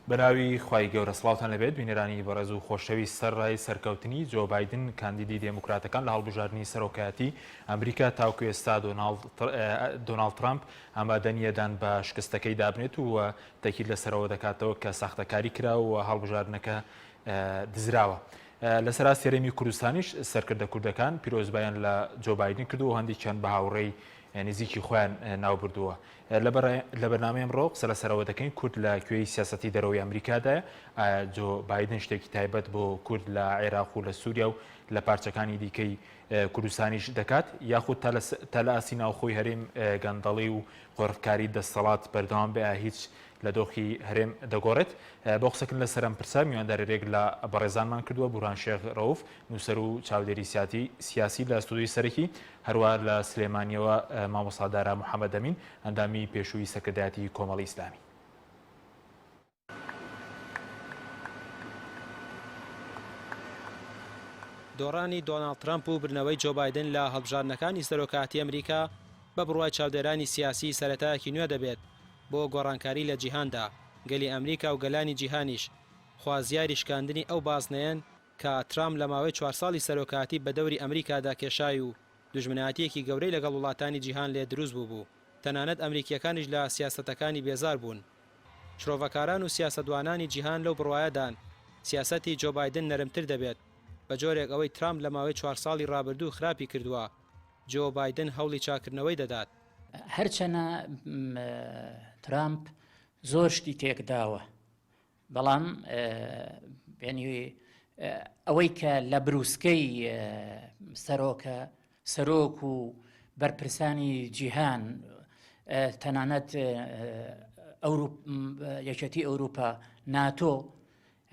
بەناوی خوای گەورە سڵاوتان لێبێت بینەرانی بەڕێز و خۆشەویست سەرڕای سەرکەوتنی جۆ بایدن کاندیدی دێموکراتەکان لە هەڵبژاردنی سەرۆکایەتی ئەمریکا تاوکو ئێستا دۆناڵد ترەمپ ئامادە نییە دان بە شکستەکەی دابنێت و تەکید لەسەرەوە دەکاتەوە کە ساختەکاری کرا و هەڵبژاردنەکە دزراوە. لەسەر ئاستی هەرێمی کوردستانیش سەرکردە کوردەکان پیرۆزبایان لە جۆ بایدن کردووە و هەندێکیان بە هاوڕێی نزیکی خۆیان ناوبردووە. لە بەرنامەی ئەمڕۆ قسە لەسەرەوە دەکەین کورد لە کوێی سیاسەتی دەرەوەی ئەمریکادایە؟ ئایا جۆ بایدن شتێکی تایبەت بۆ کورد لە عێراق و لە سووریا و لە پارچەکانی دیکەی کوردستانیش دەکات یاخود تا لە ئاستی ناوخۆی هەرێم گەندەڵی و قۆرخکاری دەستەڵات بەردەوام بێ هیچ لە دۆخی هەرێم دەگۆڕێت؟ بۆ قسەکردن لەسەر ئەم پرسە میواندارێک لە بەڕێزانمان کردووە بورهان شێخ ڕەوف نووسەر و چاودێری سیاسی لە ستۆدیۆی سەرەکی هەروا لە سلێمانیەوە مامۆستا دارا محەمەدئەمین ئەندامی پێشووی سەرکردایەتی کۆمەڵی ئیسلامی. دۆڕانی دۆناڵد ترەمپ و بردنەوەی جۆ بایدن لە هەڵبژاردنەکانی سەرۆکایەتی ئەمریکا بە بڕوای چاودێرانی سیاسی سەرەتایەکی نوێ دەبێت بۆ گۆڕانکاری لە جیهاندا، گەلی ئەمریکا و گەلانی جیهانیش خوازیاری شکاندنی ئەو بازنەیەن کە ترامپ لە ماوەی چوار ساڵی سەرۆکایەتی بە دەوری ئەمریکادا کێشای و دوژمنایەتییەکی گەورەی لەگەڵ وڵاتانی جیهان لێ دروست بووبوو، تەنانەت ئەمریکییەکانیش لە سیاسەتەکانی بێزار بوون. شرۆڤەکاران و سیاسەتوانانی جیهان لەو بڕوایەدان سیاسەتی جۆ بایدن نەرمتر دەبێت، بە جۆرێک ئەوەی ترامپ لە ماوەی چوار ساڵی ڕابردوو خراپی کردووە، جۆ بایدن هەوڵی چاککردنەوەی دەدات. هەرچەنە ترامپ زۆر شتی تێکداوە، بەڵام یعنی ئەوەی کە لە بروسکەی سەرۆکە سەرۆک و بەرپرسانی جیهان تەنانەت یەکێتی ئەوروپا ناتۆ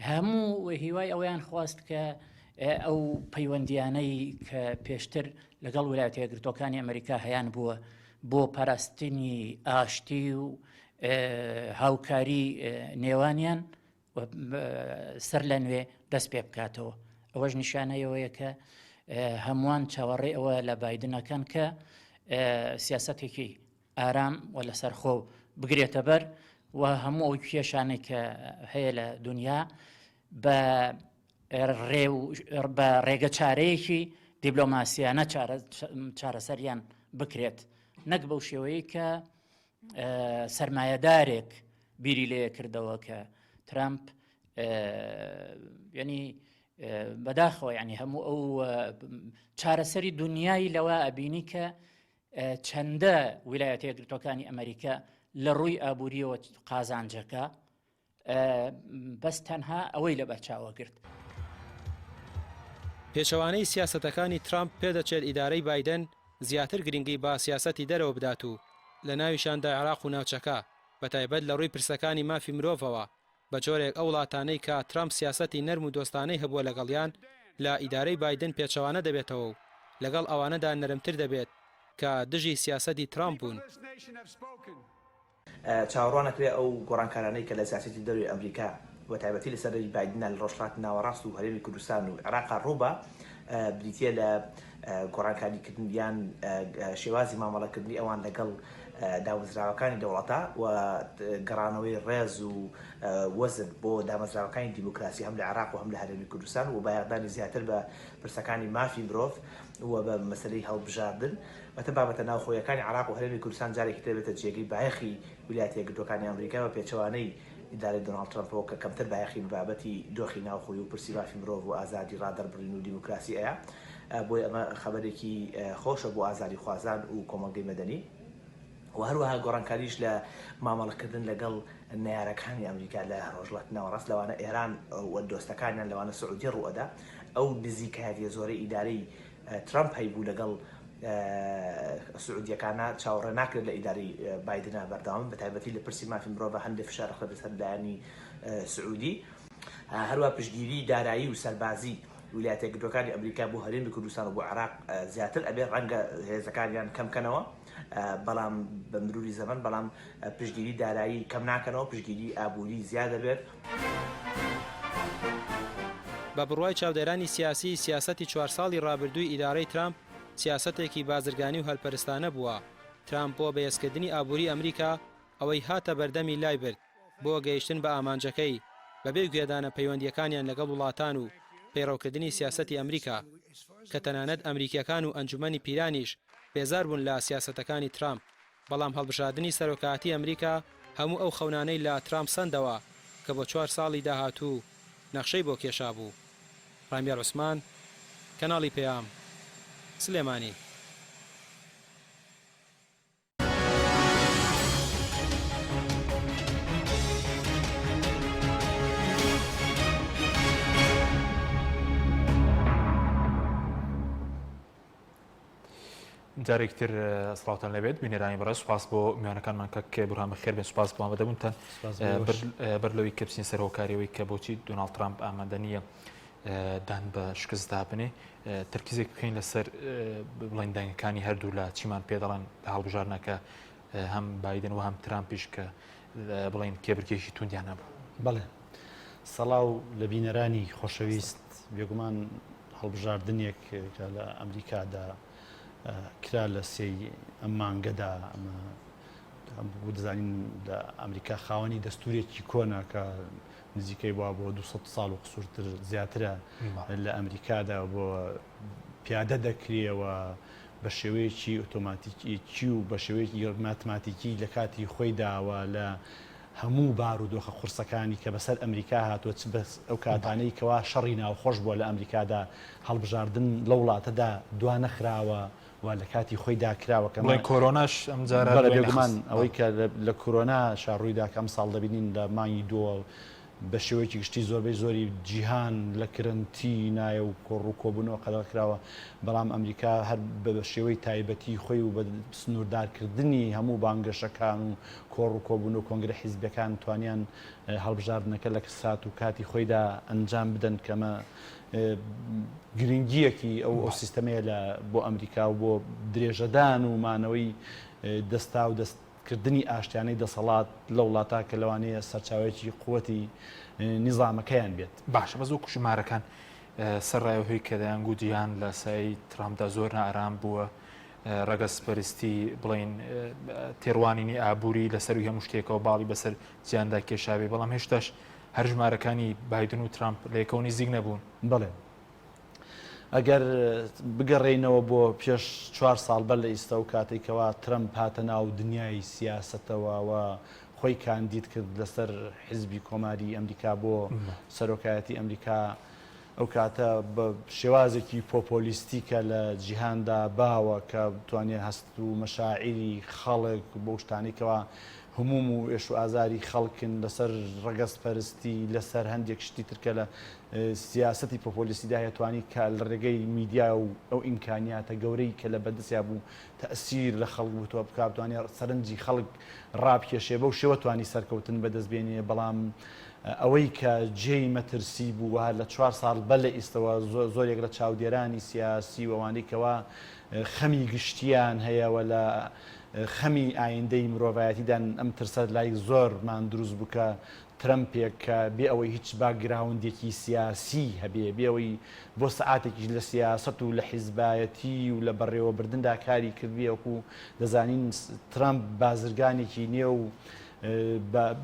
هەموو هیوای ئەوەیان خواست کە ئەو پەیوەندیانەی کە پێشتر لەگەڵ ویلایەتە یەکگرتووەکانی ئەمریکا هەیان بووە بۆ پاراستنی ئاشتی و هاوکاری نێوانیان سەر لە نوێ دەست پێ بکاتەوە ئەوەش نیشانەیەوەیە کە هەمووان چاوەڕێ ئەوە لە بادنەکەن کە سیاستێکی ئارام و لەسەرخۆ بگرێتە بەر و هەموو ئەو کێشانەی کە هەیە لە دنیا بە ڕێ و بە ڕێگە چارەیەکی دیبلۆماسیانە چارەسەریان بکرێت نەک بەو شێوەیە کە سرمایەدارێک بیری لێ کردەوە کە ترامپ ینی بەداخەوە ینی هەموو ئەو چارەسەری دنیای لەوە ئەبینی کە چەندە ویلایەتە یەکگرتووەکانی ئەمریکا لە ڕووی ئابووریەوە قازانجەکە بەس تەنها ئەوەی لەبەرچاوە گرت. پێچەوانەی سیاسەتەکانی ترامپ پێدەچێت ئیدارەی بایدن زیاتر گرنگی بە سیاسەتی دەرەوە بدات و لەناویشاندا عێراق و ناوچەکە بەتایبەت لەڕووی پرسەکانی مافی مرۆڤەوە بە جۆرێک ئەو وڵاتانەی کە ترامپ سیاسەتی نەرم و دۆستانەی هەبووە لەگەڵیان لە ئیدارەی بایدن پێچەوانە دەبێتەوە و لەگەڵ ئەوانەدا نەرمتر دەبێت کە دژی سیاسەتی ترامپ بوون. چاوەڕوان ئەکرێ ئەو گۆڕانکارانەی کە لە سیاسەتی دەرەوەی ئەمریکا بە تایبەتی لە سەردەمی بایدنا لە ڕۆژهەڵاتی ناوەڕاست و هەرێمی کوردستان و عێراقا ڕووبا بریتییە لە گۆڕانکاری کردن یان شێوازی مامەڵەکردنی ئەوان لەگەڵ دامەزراوەکانی دەوڵەتە و گەڕانەوەی ڕێز و وەزن بۆ دامەزراوەکانی دیموکراسی هەم لە عێراق و هەم لە هەرێمی کوردستان و بایەخدانی زیاتر بە پرسەکانی مافی مرۆڤ و بە مەسەلەی هەڵبژاردن واتە بابەتە ناوخۆیەکانی عێراق و هەرێمی کوردستان جارێکی تر دەبێتە جێگەی بایەخی ویلایەتە یەکگرتووەکانی ئەمریکا بە پێچەوانەی ئیدارەی دۆناڵد ترەمپەوە کە کەمتر بایەخی بە بابەتی دۆخی ناوخۆی و پرسی مافی مرۆڤ و ئازادی ڕادەربڕین و دیموکراسی ئەیا بۆیە ئەمە خەبەرێکی خۆشە بۆ ئازادیخوازان و کۆمەڵگەی مەدەنی و هەروەها گۆڕانکاریش لە مامەڵەکردن لەگەڵ نەیارەکانی ئەمریکا لە ڕۆژهەڵاتی ناوەڕاست لەوانە ئێران و دۆستەکانیان لەوانە سعودیە ڕووئەدا ئەو نزیکایەتیە زۆرەی ئیدارەی ترەمپ هەیبوو لەگەڵ سعودیەکانا چاوەڕێ ناکرێت لە ئیدارەی بایدنا بەردەوام بن بەتایبەتی لە پرسی مافی مرۆڤ هەندێک فشار ئەخرێتە سەر لایەنی سعودی. هەروا پشتگیری دارایی و سەربازی ویلایەتە یەکگرتووەکانی ئەمریکا بۆ هەرێمی کوردستان و بۆ عێراق زیاتر ئەبێت، ڕەنگە هێزەکانیان کەم کەنەوە بەڵام بە مروری زەمەن، بەڵام پشتگیری دارایی کەم ناکەنەوە، پشتگیری ئابووری زیاد دەبێت. بە بڕوای چاودێرانی سیاسی، سیاسەتی چوار ساڵی ڕابردووی ئیدارەی ترامپ سیاسەتێکی بازرگانی و هەلپەرستانە بووە، ترامپ بۆ بەهێزکردنی ئابووری ئەمریکا ئەوەی هاتە بەردەمی لای برد. بۆ گەیشتن بە ئامانجەکەی بەبێ گوێدانە پەیوەندییەکانیان لەگەڵ وڵاتان و پەیڕەوکردنی سیاسەتی ئەمریکا، کە تەنانەت ئەمریکییەکان و ئەنجومەنی پیرانیش بێزار بوون لە سیاسەتەکانی ترامپ، بەڵام هەڵبژاردنی سەرۆکایەتی ئەمریکا هەموو ئەو خەونانەی لە ترامپ سەندەوە کە بۆ چوار ساڵی داهاتوو نەخشەی بۆ کێشابوو. ڕامیار عوسمان، کەناڵی پەیام، سلێمانی. جارێک تر سڵاوتان لەبێت بینەرانی بەڕێز سوپاس بۆ میوانەکانمان کاک بورهان بەخێر بێن سوپاس بۆ ئامادەبوونتان بەر لەوەی کە بچین سەر هۆکاریەوەی کە بۆچی دۆناڵد ترامپ ئامادە نییە دان بە شکستدا بنێ تەرکیزێک بکەین لەسەر بڵێن دەنگەکانی هەردوو لە چیمان پێ دەڵێن لە هەڵبژاردنەکە هەم بایدن و هەم ترامپیش کە بڵێن کێبرکێکی توندیان هەبوو. بەڵێ سەڵاو لە بینەرانی خۆشەویست بێگومان هەڵبژاردنێک کە لە ئەمریکادا کرا لە سێی ئەم مانگەدا ئەمە دەزانین لە ئەمریکا خاوەنی دەستورێکی کۆنە کە نزیکەی وا بۆ 200 ساڵ و قسوورتر زیاترە لە ئەمریکادا بۆ پیادە دەکرێەوە بە شێوەیەکی ئۆتۆماتیکی و بە شێوەیەکی ماتماتیکی لە کاتی خۆیداوە لە هەموو بارودۆخە قورسەکانی کە بەسەر ئەمریکا هاتووە چ بەس ئەو کاتانەی کەوا شەڕی ناوخۆش بووە لە ئەمریکادا هەڵبژاردن لەو وڵاتەدا دوا نەخراوە و لە کاتی خۆیدا کراوە کە بڵێن کۆرۆناش ئەم جارە بەڵێ بێگومان ئەوەی کە لە کۆرۆنا شا ڕوویدا کە ئەمساڵ دەبینین لە مانگی دووە بە شێوەیەکی گشتی زۆربەی زۆری جیهان لە کرەنتینایە و کۆڕ و کۆبوونەوە قەدەغە کراوە، بەڵام ئەمریکا هەر بە شێوەی تایبەتی خۆی و بە سنووردارکردنی هەموو بانگەشەکان و کۆڕ و کۆبوونەوە و کۆنگرە حیزبیەکان توانیان هەڵبژاردنەکە لە سات و کاتی خۆیدا ئەنجام بدەن کە ئەمە گرنگییەکی ئەو ئەو سیستەمەیە لە بۆ ئەمریکا و بۆ درێژەدان و مانەوەی دەستاودەست کردنی ئاشتیانەی دەسەڵات لە وڵاتە کە لەوانەیە سەرچاوەیەکی قوتی نیزامەکەیان بێت. باشە بەس وەکو ژمارەکان سەرڕای ئەوهی کە دەیانگوت جیهان لە سایەی ترامپدا زۆر نائارام بووە، ڕەگەزپەرستی بڵێین تێڕوانینی ئابووری لە سەرووی هەموو شتێکەوە باڵی بەسەر جیهاندا کێشابێ، بەڵام هێشتاش هەر ژمارەکانی بایدن و ترامپ لە یەکەوە نزیک نەبوون. بەڵێ. ئەگەر بگەڕێینەوە بۆ پێش چوار ساڵ بەر لە ئیستا و کاتێک کەوا ترەمپ هاتە ناو دنیای سیاسەتەوە و خۆی کاندید کرد لەسەر حزبی کۆماری ئەمریکا بۆ سەرۆکایەتی ئەمریکا ئەو کاتە بە شێوازێکی پۆپۆلیستی کە لە جیهاندا باوە کە توانێ هەست و مەشاعیری خەڵک بەو شتانەی کەوا هموم و ئێش و ئازاری خەڵکن لەسەر ڕەگەزپەرستی لەسەر هەندێک شتی تر کە لە سیاسەتی پۆپۆلیستیدا هەیە توانی کە لە ڕێگەی میدیا و ئەو ئیمکانیاتە گەورەی کە لە بەردەستیا بوو تەئسیر لە خەڵک بتوە بکا بتوانێ سەرنجی خەڵک ڕابکێشێ بەو شێوە توانی سەرکەوتن بەدەست بێنێ بەڵام ئەوەی کە جێی مەترسی بوو و هەر لە چوار ساڵ بەر لە ئیستەوە زۆرێک لە چاودێرانی سیاسی و ئەوانەی کەوا خەمی گشتیان هەیە و لە خەمی ئایندەی مرۆڤایەتیدان ئەم ترسە لای زۆرمان دروست بوو کە ترەمپێک کە بێ ئەوەی هیچ باکگراوندێکی سیاسیی هەبێ، بێ ئەوەی بۆ سەعاتێکیش لە سیاسەت و لە حیزبایەتی و لە بەڕێوەبردندا کاری کردبێ، وەکو دەزانین ترەمپ بازرگانێکی نێو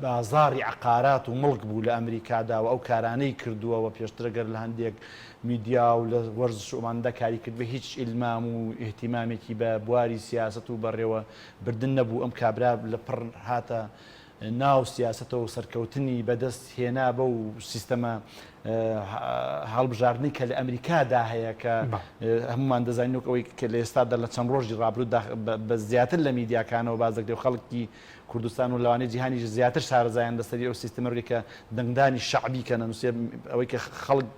بازاڕی عەقارات و مڵک بوو لە ئەمریکادا و ئەو کارانەی کردووە و پێشتر گەر لە هەندێک میدیا و لە وەرزش و ئەمانەدا کاری کردبێ هیچ ئیلمام و ئیهتیمامێکی بە بواری سیاسەت و بەڕێوەبردن نەبوو، ئەم کابرا لە پڕ هاتە ناو سیاسەتەوە سەرکەوتنی بەدەست هێنا بەو سیستەمە هەڵبژاردنەی کە لە ئەمریکادا هەیە کە هەمومان دەزانین وەک ئەوەی کە لە ئێستادا لە چەند ڕۆژی ڕابردوودا بە زیاتر لە میدیاکانەوە باس دەکرێت و خەڵکی کوردستان و لەوانەیە جیهانیش زیاتر شارەزایان لەسەری ئەو سیستمە ڕێ کە دەنگدانی شەعبی کە نەنووسێ ئەوەی کە خەڵک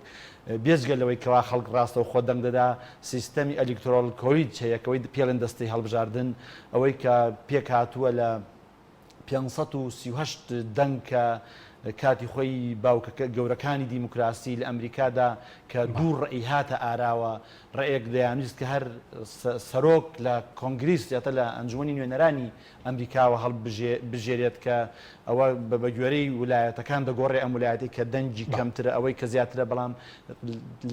بێجگە لەوەی کەوا خەڵک ڕاستەوخۆ دەنگ دەدا سیستەمی electoral college هەیە کەەوەی پێڵێن دەستەی هەڵبژاردن ئەوەی کە پێکهاتووە لە 538 دەنگ کە. کاتی خۆی باوکە گەورەکانی دیموکراسی لە ئەمریکادا کە دوو ڕەئی هاتە ئاراوە، ڕەئێک دەیانویست کە هەر سەرۆک لە کۆنگریس یاتە لە ئەنجومەنی نوێنەرانی ئەمریکاوە هەڵبژێرێت کە ئەوە بە گوێرەی ولایەتەکان دەگۆڕێ ئەم ولایەتەی کە دەنگی کەمترە ئەوەی کە زیاترە بەڵام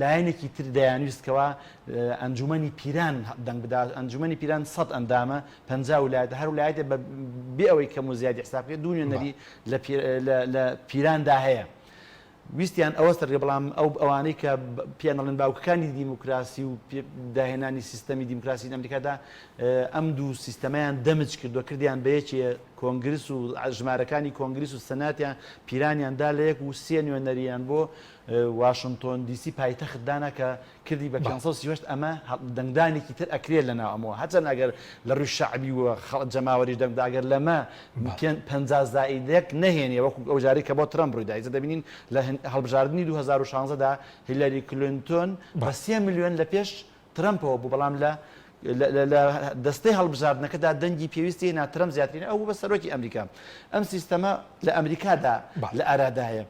لایەنێکی تر دەیانویست کەوا ئەنجومەنی پیران دەنگ بدات ئەنجومەنی پیران سەد ئەندامە 50 ولایەتە هەر ولایەتێ بە بێ ئەوەی کەم و زیادی حساب بکرێت دوو نوێنەری لە پیراندا هەیە. ویستیان ئەوە سەرگە بەڵام ئەو ئەوانەی کە پێیان دەڵێن باوکەکانی دیموکراسی و داهێنانی سیستەمی دیموکراسی لە ئەمریکادا ئەم دوو سیستەمەیان دەمج کردووە کردیان بە یەکێ کۆنگرس و ژمارەکانی کۆنگرس و سەناتیان پیرانیان دا لە یەک و سێ نوێنەریان بۆ واشنتۆن دیسی پایتەخت دانا کە کردی بە 538 ئەمە دەنگدانێکی تر ئەکرێت لە ناو ئەمەوە هەرچەند ئەگەر لە ڕووی شەعبی و جەماوەریش دەنگ بدا ئەگەر لەمە 50 زائید یەک نەهێنێ وەکو ئەو جارەی کە بۆ ترەمپ ڕوویدا ئیستا دەبینین لە هەڵبژاردنی 2016 دا هیلاری کلینتۆن بە 3 ملیۆن لە پێش ترەمپەوە بوو بەڵام لە لە دەستەی هەڵبژاردنەکەدا دەنگی پێویستی هێنا ترەمپ زیاترین ئەو بوو بە سەرۆکی ئەمریکا ئەم سیستەمە لە ئەمریکادا لە ئارادایە.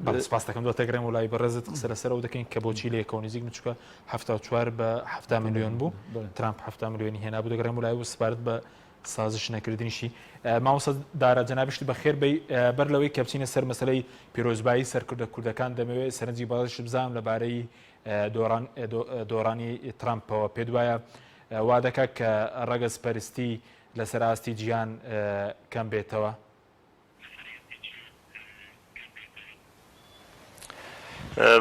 بەڵێ سپاس دەکەم دواتر گەڕێمەوە لای بەڕێزت قسە لەسەر ئەو دەکەین کە بۆچی لە یەکەوە نزیک چونکە 74 بە 70 ملیۆن بوو ترامپ 70 ملیۆنی هێنا بوو دەگەڕێم لای و سپارت بە سازش نەکردنیشی مامۆستا دارا جەنابیشت بەخێر بی بەر لەوەی کە بچینە سەر مەسلەی پیرۆزبایی سەرکردە کوردەکان دەمەوێت سەرنجی بەڕێزیشت بزانم لەبارەی دۆڕان دۆڕانی ترامپەوە پێت وایە وا دەکات کە ڕەگەزپەرستی لەسەر ئاستی جیهان کەم بێتەوە؟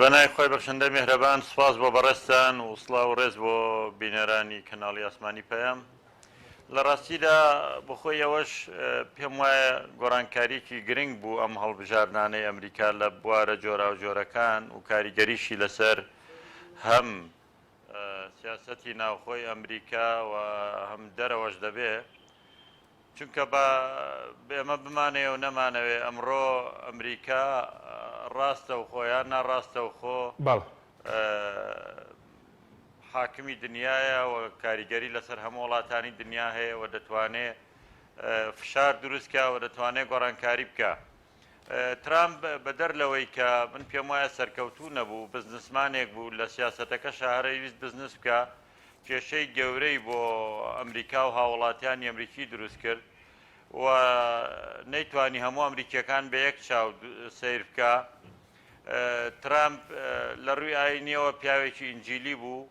بە ناوی خوای بەخشندە میهرەبان سوپاس بۆ بەڕێزتان و سڵاو و ڕێز بۆ بینەرانی کەناڵی ئاسمانی پەیام. لە ڕاستیدا بۆخۆی ئەوەش پێم وایە گۆڕانکارییەکی گرنگ بوو ئەم هەڵبژاردنانەی ئەمریکا لە بوارە جۆراوجۆرەکان و کاریگەریشی لەسەر هەم سیاسەتی ناوخۆی ئەمریکا و هەم دەرەوەش دەبێ. چونکە با ئێمە بمانەوێ و نەمانەوێ ئەمڕۆ ئەمریکا ڕاستەوخۆ یان ناڕاستەوخۆ بەڵێ. حاکمی دنیایە و کاریگەری لەسەر هەموو وڵاتانی دنیا هەیە و دەتوانێ فشار دروست کا و دەتوانێ گۆڕانکاری بکا. ترامپ بەدەر لەوەی کە من پێم وایە سەرکەوتوو نەبوو، بزنسمانێک بوو لە سیاسەتەکەشا هەر ئەیویست بزنس بکا، کێشەی گەورەی بۆ ئەمریکا و هاووڵاتیانی ئەمریکی دروست کرد و نەیتوانی هەموو ئەمریکییەکان بە یەک چاو سەیر بکا. ترامپ لە ڕووی ئایینییەوە پیاوێکی ئینجیلی بوو،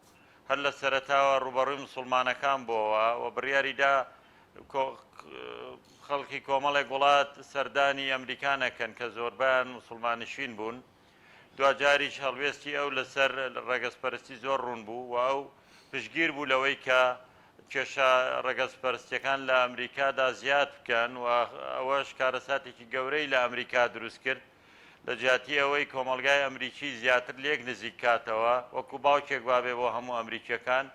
هەر لە سەرەتاوە ڕووبەڕووی موسوڵمانەکان بۆوە و بڕیاری دا خەڵکی کۆمەڵێک وڵات سەردانی ئەمریکا نەکەن کە زۆربەیان موسوڵمانشین بوون. دواجاریش هەڵوێستی ئەو لەسەر ڕەگەزپەرستی زۆر ڕوون بوو و ئەو پشتگیر بوو لەوەی کە کێشە ڕەگەزپەرستیەکان لە ئەمریکادا زیاد بکەن و ئەوەش کارەساتێکی گەورەی لە ئەمریکا دروست کرد لە جیاتی ئەوەی کۆمەڵگای ئەمریکی زیاتر لێک نزیک کاتەوە وەکو باوکێک وابێ بۆ هەموو ئەمریکیەکان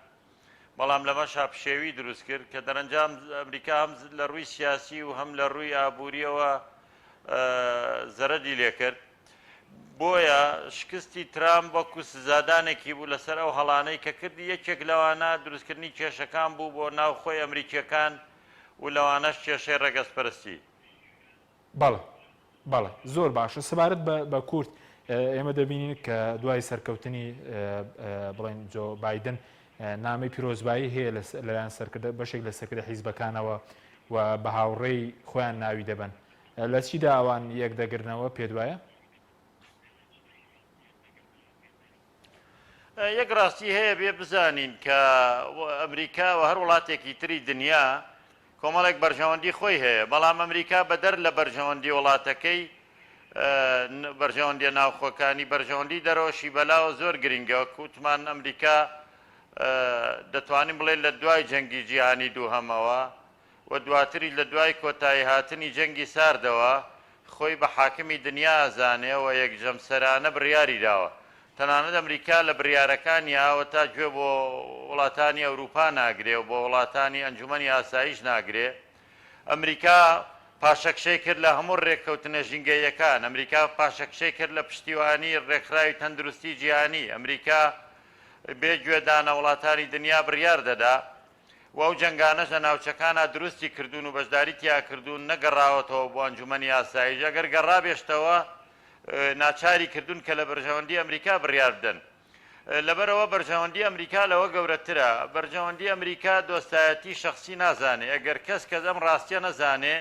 بەڵام لەمەشا پشێوی دروست کرد کە دەرەنجام ئەمریکا هەم لە ڕووی سیاسی و هەم لە ڕووی ئابووریەوە زەرەدی لێکرد. بۆیە شکستی ترامپ وەکو سزادانێکی بوو لەسەر ئەو هەڵانەی کە کردی، یەکێک لەوانە دروستکردنی کێشەکان بوو بۆ ناو خۆی ئەمریکییەکان و لەوانەش کێشەی ڕەگەزپەرستی. بەڵێ بەڵێ زۆر باشە سەبارەت بە بە کورد ئێمە دەبینین کە دوای سەرکەوتنی بڵێن جۆ بایدن نامەی پیرۆزبایی هەیە لەلایەن سەرکردە بەشێک لە سەرکردە حیزبەکانەوە و بە هاوڕێی خۆیان ناوی دەبەن لە چیدا ئەوان یەک دەگرنەوە پێت وایە؟ یەک ڕاستی هەیە بێ بزانین کە ئەمریکا و هەر وڵاتێکی تری دنیا کۆمەڵێک بەرژەوەندی خۆی هەیە بەڵام ئەمریکا بەدەر لە بەرژەوەندی وڵاتەکەی بەرژەوەندیە ناوخۆکانی بەرژەوەندی دەرەوەشی بەلاوە زۆر گرنگە کوتمان ئەمریکا دەتوانین بڵێ لە دوای جەنگی جیهانی دووهەمەوە و دواتریش لە دوای کۆتایی هاتنی جەنگی ساردەوە خۆی بە حاکمی دنیا ئەزانێ و یەکجەمسەرانە بڕیاری داوە. تەنانەت ئەمریکا لە بڕیارەکانیا وەتا گوێ بۆ وڵاتانی ئەوروپا ناگرێ و بۆ وڵاتانی ئەنجومەنی ئاسایش ناگرێ. ئەمریکا پاشەکشەی کرد لە هەموو رێککەوتنە ژینگەییەکان. ئەمریکا پاشەکشەی کرد لە پشتیوانی رێکخراوی تەندروستی جیهانی. ئەمریکا بێ گوێدانە وڵاتانی دنیا بڕیار دەدا. و ئەو جەنگانەش لە ناوچەکانا دروستی کردوون و بەشداری تیا کردوون نەگەڕاوەتەوە بۆ ئەنجومەنی ئاسایش ئەگەر گەڕابێشتەوە ناچاری کردوون کە لە بەرژەوەندی ئەمریکا بڕیار بدەن. لەبەرئەوە بەرژەوەندی ئەمریکا لەوە گەورەترە. بەرژەوەندی ئەمریکا دۆستایەتی شەخسی نازانێ. ئەگەر کەس کەس ئەم ڕاستیە نەزانێ،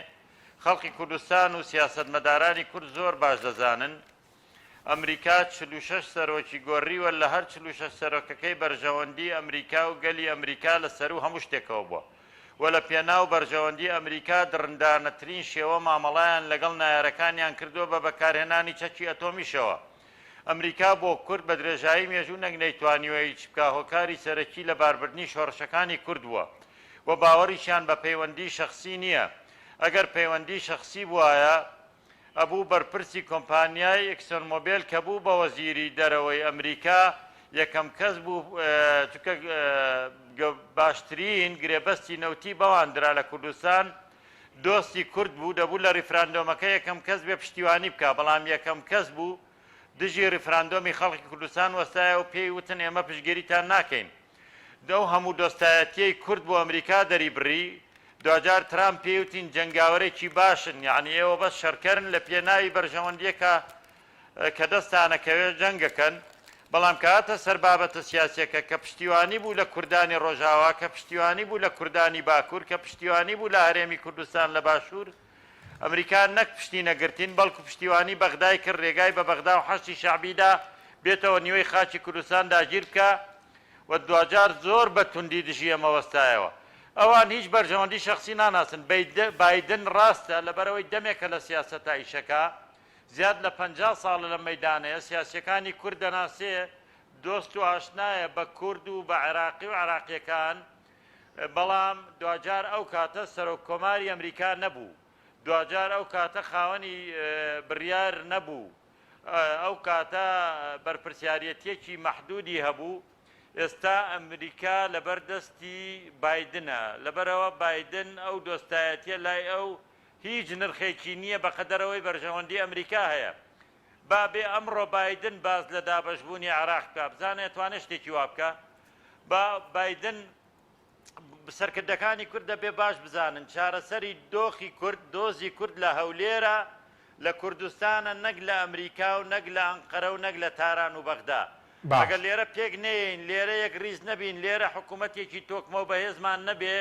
خەڵکی کوردستان و سیاسەتمەدارانی کورد زۆر باش دەزانن. ئەمریکا 46 سەرۆکی گۆڕیوە، لە هەر 46 سەرۆکەکەی بەرژەوەندی ئەمریکا و گەلی ئەمریکا لە سەروو هەموو شتێکەوە بووە و لە پێناو بەرژەوەندی ئەمریکا دڕندانەترین شێوە مامەڵەیان لەگەڵ نایارەکانیان کردووە بە بەکارهێنانی چەکی ئەتۆمیشەوە. ئەمریکا بۆ کورد بە درێژایی مێژوو نەک نەیتوانیوە هیچ بکا هۆکاری سەرەکی لە باربردنی شۆڕشەکانی کورد بووە و باوەڕیشیان بە پەیوەندی شەخسی نییە ئەگەر پەیوەندی شەخسی بوایە ئەبوو بەرپرسی کۆمپانیای ئیکسۆن مۆبێل کە بوو بە وەزیری دەرەوەی ئەمریکا یەکەم کەس بوو چونکە باشترین گرێبەستی نەوتی بەوان درا لە کوردستان دۆستی کورد بوو دەبوو لە ریفراندۆمەکە یەکەم کەس بێ پشتیوانی بکا بەڵام یەکەم کەس بوو دژی ریفراندۆمی خەڵکی کوردستان وەستایە و پێی وتن ئێمە پشتگیریتان ناکەین ئەو هەموو دۆستایەتیەی کورد بۆ ئەمریکا دەری بڕی دواجار ترامپ پێی وتین جەنگاوەرێکی باشن یەعنی ئێوە بەس شەرکەرن لە پێناوی بەرژەوەندیەکە کە دەستانەکەوێ جەنگەکەن، بەڵام کە هاتە سەر بابەتە سیاسیەکە کە پشتیوانی بوو لە کوردانی ڕۆژاوا، کە پشتیوانی بوو لە کوردانی باکور، کە پشتیوانی بوو لە هەرێمی کوردستان لە باشور، ئەمریکا نەک پشتی نەگرتین بەڵکو پشتیوانی بەغدای کرد، رێگای بە بەغدا و حەشدی شەعبی دا بێتەوە نیوەی خاکی کوردستان داگیر بکا و دواجار زۆر بە توندی دژی ئێمە وەستایەوە. ئەوان هیچ بەرژەوەندی شەخسی ناناسن. بایدن ڕاستە لەبەرئەوەی دەمێکە لە سیاسەتا ئیشەکا، زیاد لە 50 ساڵە لەم مەیدانەیە، سیاسییەکانی کورد دەناسێ، دۆست و ئاشنایە بە کورد و بە عێراقی و عێراقییەکان، بەڵام دواجار ئەو کاتە سەرۆک کۆماری ئەمریکا نەبوو، دواجار ئەو کاتە خاوەنی بڕیار نەبوو، ئەو کاتە بەرپرسیاریەتییەکی مەحدودی هەبوو، ئێستا ئەمریکا لەبەر دەستی بایدنە، لەبەرئەوە بایدن ئەو دۆستایەتییە لای ئەو هیچ نرخێکی نییە بەقەدەر ئەوەی بەرژەوەندی ئەمریکا هەیە. با بێ ئەمڕۆ بایدن باس لە دابەشبوونی عێراق بکا، بزانێ ئەتوانێ شتێکی وا بکا؟ با بایدن سەرکردەکانی کورد دەبێ باش بزانن چارەسەری دۆخی کورد، دۆزی کورد لە هەولێرە، لە کوردستانە نەک لە ئەمریکا و نەک لە ئەنقەرە و نەک لە تاران و بەغدا. باش. ئەگەر لێرە پێک نەیەین، لێرە یەکڕیز نەبین، لێرە حکوومەتێکی تۆکمە و بەهێزمان نەبێ،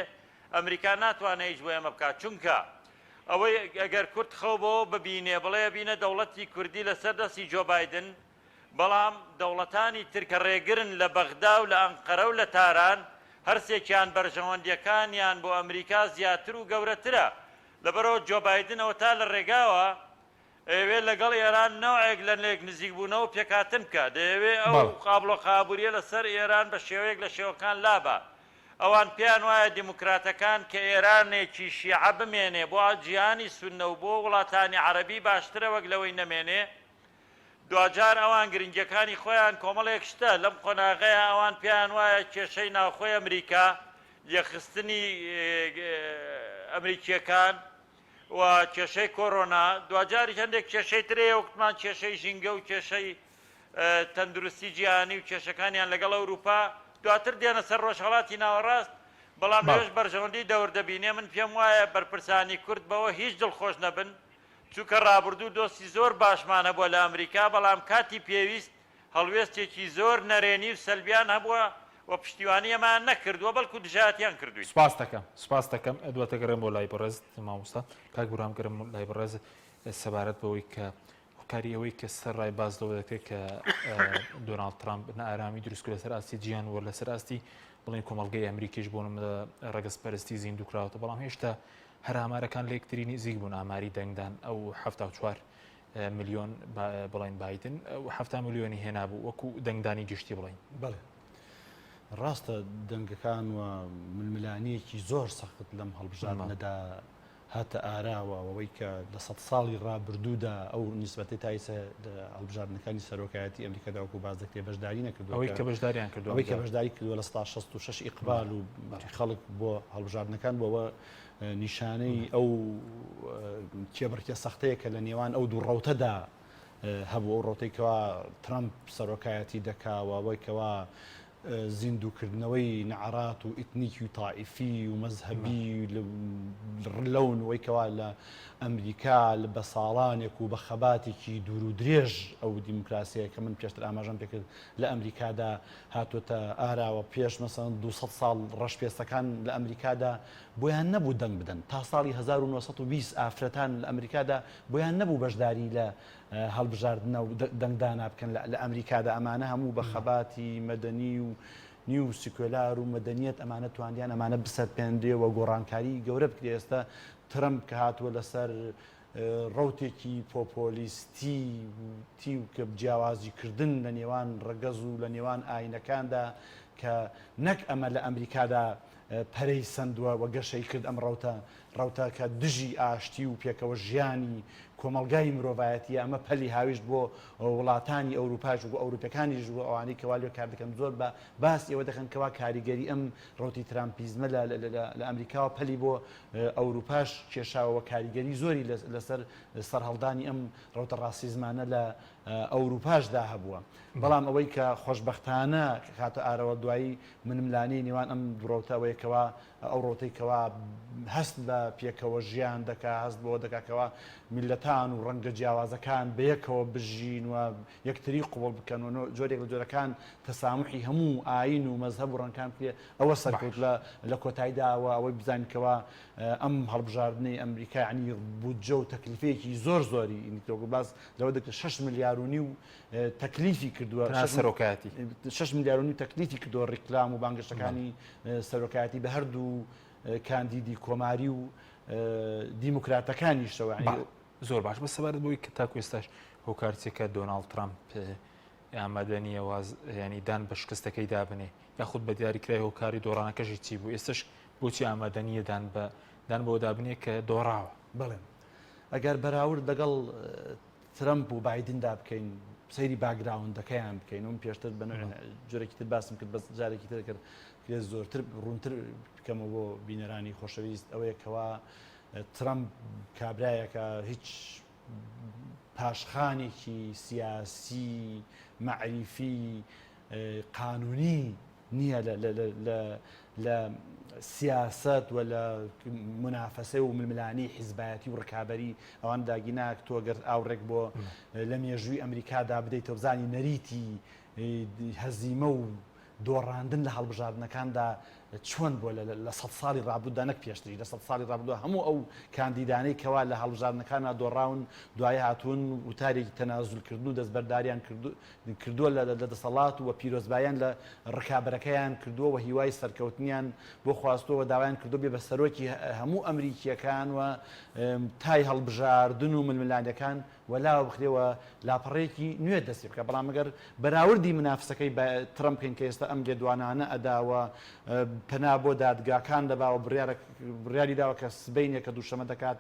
ئەمریکا ناتوانێ هیچ بۆ ئێمە بکات چونکە ئەوەی ئەگەر کورد خەو بەوە ببینێ بڵێ ئەبینە دەوڵەتی کوردی لەسەر دەستی جۆ بایدن بەڵام دەوڵەتانی تر کە ڕێگرن لە بەغدا و لە ئەنقەرە و لە تاران هەرسێکیان بەرژەوەندیەکانیان بۆ ئەمریکا زیاتر و گەورەترە لەبەرئەوە جۆ بایدن ئەوەتا لە ڕێگاوە ئەیەوێ لەگەڵ ئێران نەوعێک لە لێک نزیکبوونەوە و پێکهاتن بکا. دەیەوێ ئەو بەڵێ. ئابڵۆقە ئابوورییە لە سەر ئێران بە شێوەیەک لە شێوەکان لابا. ئەوان پێیان وایە دیموکراتەکان کە ئێرانێکی شیعە بمێنێ بۆ جیهانی سوننە و بۆ وڵاتانی عەرەبی باشترە وەک لەوەی نەمێنێ. دواجار ئەوان گرنگییەکانی خۆیان کۆمەڵێک شتە. لەم قۆناغەیا ئەوان پێیان وایە کێشەی ناوخۆی ئەمریکا، یەکخستنی ئەمریکییەکان، و کێشەی کۆرۆنا، دواجاریش هەندێک کێشەی تر هەیە وەکوتمان کێشەی ژینگە و کێشەی تەندروستی جیهانی و کێشەکانیان لەگەڵ ئەوروپا، دواتر دێنە سەر ڕۆژهەڵاتی ناوەڕاست، بەڵام لەوێش بەرژەوەندی دەور دەبینێ، من پێم وایە بەرپرسانی کورد بەوە هیچ دڵخۆش نەبن، چونکە ڕابردوو دۆستی زۆر باشمان هەبووە لە ئەمریکا، بەڵام کاتی پێویست هەڵوێستێکی زۆر نەرێنی و سەلبیان هەبووە و پشتیوانی ئێمەیان نەکردووە بەڵکو دژایەتیان کردووین. سوپاست دەکەم سوپاست دەکەم دواتر گەڕێم بۆ لای بەڕێزت مامۆستا کاک بورهان گەڕێم لای بەڕێزت سەبارەت بەوەی کە هۆکاری ئەوەی کە سەر ڕای باس لەوە دەکرێت کە دۆناڵد ترامپ نائارامی دروست کرد لەسەر ئاستی جیهان و لەسەر ئاستی بڵێن کۆمەڵگەی ئەمریکیش بۆ نمونە ڕەگەزپەرستی زیندوو کراوەتە بەڵام هێشتا هەر ئامارەکان لە یەکتری نزیک بوون ئاماری دەنگدان ئەو 74 ملیۆن بڵێن بایدن 70 ملیۆنی هێنابوو وەکو دەنگدانی گشتی بڵێن. بەڵێ ڕاستە دەنگەکان و ململانییەکی زۆر سەخت لەم هەڵبژاردنەدا هاتە ئاراوە ئەوەی کە لە سەد ساڵی ڕابردوودا ئەو نیسبەتەی تا ئیسە لە هەڵبژاردنەکانی سەرۆکایەتی ئەمریکادا وەکو باس دەکرێت بەشداری نەکردووە ئەوەی کە بەشداریان کردووە ئەوەی کە بەشداری کردووە لە 66 ئیقبال و خەڵک بۆ هەڵبژاردنەکان بۆەوە نیشانەی ئەو کێبڕکێ سەختەیە کە لە نێوان ئەو دوو ڕەوتەدا هەبوو، ئەو ڕەوتەی کەوا ترەمپ سەرۆکایەتی دەکا و ئەوەی کەوا. زیندووکردنەوەی نەعرات و ئیتنیکی و تائیفی و مەزهەبی لەون وەی کەوا لە ئەمریکا بە ساڵانێک و بە خەباتێکی دوور و درێژ ئەو دیموکراسیە کە من پێشتر ئاماژەم پێکرد لە ئەمریکادا هاتووەتە ئاراوە پێش مەسەن 200 ساڵ ڕەشپێستەکان لە ئەمریکادا بۆیان نەبوو دەنگ بدەن تا ساڵی 1920 ئافرەتان لە ئەمریکادا بۆیان نەبوو بەشداری لە هەڵبژاردنە و دەنگدانا بکەن لە ئەمریکادا ئەمانە هەموو بە خەباتی مەدەنی و نیو سیکۆلار و مەدەنیەت ئەمانە تواندیان ئەمانە بسەپێنرێ و گۆڕانکاری گەورە بکرێ ئێستا ترەمپ کە هاتووە لەسەر ڕەوتێکی پۆپۆلیستی تی و کە جیاوازی کردن لە نێوان ڕەگەز و لە نێوان ئاینەکاندا کە نەک ئەمە لە ئەمریکادا پەرەی سەندووە و گەشەی کرد ئەم ڕەوتە ڕەوتە کە دژی ئاشتی و پێکەوە ژیانی کۆمەڵگای مرۆڤایەتیە ئەمە پەلی هاویشت بۆ وڵاتانی ئەوروپاش و ئەوروپەکانیش و ئەوانەی کەوا لێ کار دەکەن زۆر بە باسی ئەوە دەکەن کەوا کاریگەری ئەم ڕەوتی ترامپیزمە لە لە ئەمریکاوە پەلی بۆ ئەوروپاش کێشاوە و کاریگەری زۆری لەسەر سەرهەڵدانی ئەم ڕەوتە ڕاسیزمانە لە ئەوروپاشدا هەبووە. بەڵام ئەوەی کە خۆشبەختانە هاتە ئارەوە دوایی ململانێی نێوان ئەم دوو ڕەوتە ئەوەیە کەوا ئەو ڕەوتەی کەوا هەست بە پێکەوە ژیان دەکا، هەست بەوە دەکا کەوا میللەتان و ڕەنگە جیاوازەکان بەیەکەوە بژین و یەکتری قبوڵ بکەن و جۆرێک لە جۆرەکان تەساموحی هەموو ئایین و مەزهەب و ڕەنگەکان بکرێ ئەوە سەرکەوت لە لە کۆتاییدا و ئەوەی بزانین کەوا ئەم هەڵبژاردنەی ئەمریکا یانی بودجە و تەکلیفەیەکی زۆر زۆری باس لەوە دەکرێت 6 ملیار و نیو تەکلیفی کردووە سەرۆکایەتی 6 ملیار و نیو تەکلیفی کردووە ڕیکلام و بانگەشەکانی سەرۆکایەتی بە هەردوو کاندیدی کۆماری و دیموکراتەکانیشەوە زۆر باش بە سەبارەت بۆی کە تاکو ئێستاش هۆکار چیە کە دۆناڵد ترامپ ئامادە نییە واز ینی دان بە شکستەکەی دابنێ یاخود بە دیاریکرای هۆکاری دۆڕانەکەشی چی بوو ئێستش بۆچی ئامادە نییە دان بە دان بۆ دابنێ کە دۆڕاوە؟ بەڵێ ئەگەر بەراورد لەگەڵ ترەمپ و بایدندا بکەین سەیری background ەکەیان بکەین و پێشتر بە جۆرێکی تر باسم کرد بەس جارێکی تر کرد کرێ زۆرتر ڕوونتر بکەمەوە بۆ بینەرانی خۆشەویست ئەوەیە کەوا ترەمپ کابرایەکە هیچ پاشخانێکی سیاسی مەعریفی قانونی نییە لە سیاسەت و لە مونافەسە و ململانێی حیزبایەتی و ڕکابەری ئەوان داگیناک تۆ گەر ئاوڕێک بۆ لە مێژووی ئەمریکادا بدەیتەوە بزانی نەریتی هەزیمە و دۆڕاندن لە هەڵبژاردنەکاندا چۆن بووە لە سەد ساڵی ڕابردوودا نەک پێشتریش لە سەد ساڵی ڕابردوودا هەموو ئەو کاندیدانەی کەوا لە هەڵبژاردنەکاندا دۆڕاون دوایی هاتوون وتارێکی تەنازولکردن و دەستبەرداریان کردووە لە دەسەڵات و پیرۆزباییان لە ڕکابەرەکەیان کردووە و هیوای سەرکەوتنیان بۆ خواستووە و داوایان کردووە بێ بە سەرۆکی هەموو ئەمریکییەکان و تای هەڵبژاردن و ململانێکان وەلاوە بخرێ و لاپەڕەیەکی نوێ دەست پێ بکا بەڵام ئەگەر بەراوردی منافسەکەی بە ترەمپ بکەین کە ئێستا ئەم لێدوانانە ئەدا و پەنا بۆ دادگاکان دەبا و بڕیارە بڕیاری داوە کە سبەینێ کە دووشەمە دەکات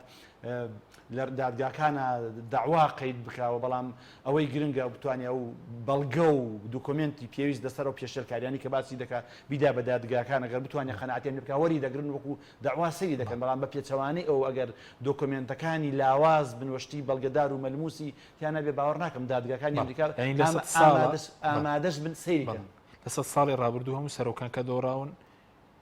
لە دادگاکانە دەعوا قەید بکا و بەڵام ئەوەی گرنگە بتوانێ ئەو بەڵگە و دوکۆمێنتی پێویست لەسەر ئەو پێشێلکاریانی کە باسی دەکا بیدا بە دادگاکان ئەگەر بتوانێ قەناعەتیان پێ بکا وەری دەگرن وەکو دەعوا سەیری دەکەن، بەڵام بە پێچەوانەی ئەو ئەگەر دۆکۆمێنتەکانی لاواز بن و شتی بەڵگەدار و مەلموسی تیا نەبێ باوەڕ ناکەم دادگاکانی بەڵێ ئەمریکا یانی لە ئام سەد ساڵە ئامادەش بەڵێ ئامادەش بن سەیری بەڵێ کەن. لە سەد ساڵی ڕابردوو هەموو سەرۆکان کە دۆڕاون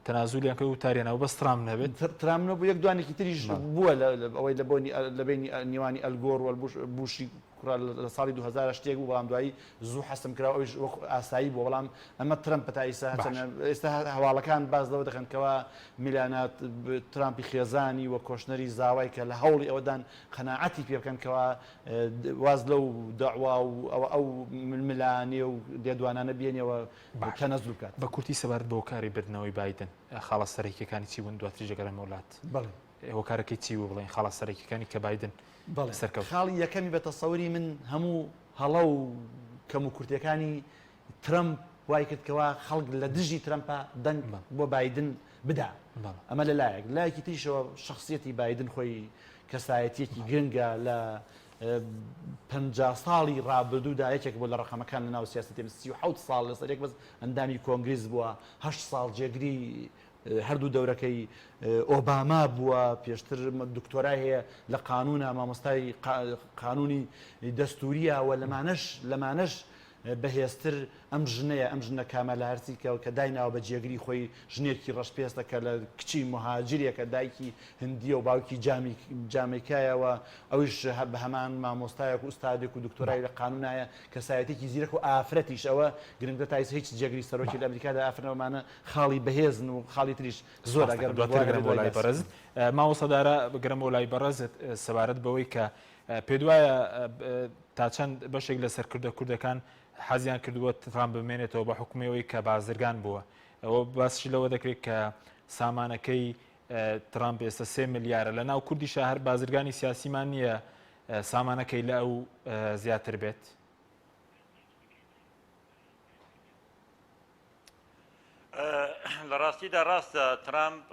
تەنازولیان کرد و تاریان ناوە بەس ترامپ نەبێت. ترامپ نەبوو یەک دوانێکی تریش بەڵێ. بووە لە ئەوەی لە بۆنی لە بەینی نێوانی ئەلگۆر و ئەلبوش بوشی کوڕە لە ساڵی 2000 شتێک بوو بەڵام دوایی زوو حەسم کرا و ئەویش وەک ئاسایی بووە بەڵام ئەمە ترەمپە تا ئیستا باش. هەرچەندە ئێستا هەواڵەکان باس لەوە دەکەن کەوا میلانا ترامپی خێزانی و کۆشنەری زاوای کە لە هەوڵی ئەوەدان قەناعەتی پێ بکەن کەوا واز لەو دەعوا و ئەوە ئەو ململانێ و لێدوانانە بێنێ و باش. تەنەزول بکات. بە کورتی سەبارەت بە هۆکاری بردنەوەی بایدن خاڵە سەرەکییەکانی چی بوون دواتریش دەگەڕێمەوە لات. بەڵێ. هۆکارەکەی چی بوو بڵێین خاڵە سەرەکیەکانی کە بایدن بەڵێ سەرکەوت؟ خاڵی یەکەمی بە تەسەوری من هەموو هەڵە و کەموکورتیەکانی ترەمپ وای کرد کەوا خەڵک لە دژی ترەمپا دەنگ بۆ بایدن بدا ئەمە لە لایەک لایەکی تریشەوە شخصیەتی بایدن خۆی کەسایەتیەکی گرنگە لە 50 ساڵی ڕابردوودا یەکێک بۆ لە ڕقەمەکان لە ناو سیاسەتی 37 ساڵ لەسەر یەک بەس ئەندامی کۆنگریس بووە 8 ساڵ جێگری هەردوو دەورەکەی ئۆباما بووە، پێشتر دکتۆرای هەیە لە قانوونە، مامۆستای قانوونی دەستووریە و لەمانەش لەمانەش. بەهێزتر ئەم ژنەیە، ئەم ژنە کامالا هەرسی کە کە دایناوە بە جێگری خۆی، ژنێکی ڕەشپێستە کە لە کچی موهاجرێکە، دایکی هندییە و باوکی جامی جامەیکایە و ئەویش بە هەمان مامۆستایەک و ئوستادێک و دکتۆرای لە قانونایە، کەسایەتیەکی زیرەک و ئافرەتیش ئەوە گرنگترە تا ئیستا هیچ جێگری سەرۆکی لە ئەمریکادا ئافرەت نەبوو، ئەمانە خاڵی بەهێزن و خاڵی تریش زۆر سپاس ئەگەر دەکەم. دواتر بوار گەرم هەبێ بۆ دوای لای باسی بەڕێزت. بکەین. مامۆستا دارا گەرم بۆ لای بەڕێزت سەبارەت بەوەی کە پێت وایە تا چەند بەشێک لە سەرکردە کوردەکان حەزیان کردووە ترامپ بمێنێتەوە بە حوکمی ئەوەی کە بازرگان بووە ئەوە باسیش لەوە دەکرێت کە سامانەکەی ترامپ ئێستا سێ ملیارە لە ناو کوردیشا هەر بازرگانی سیاسیمان نییە سامانەکەی لە ئەو زیاتر بێت؟ لە ڕاستیدا ڕاستە ترامپ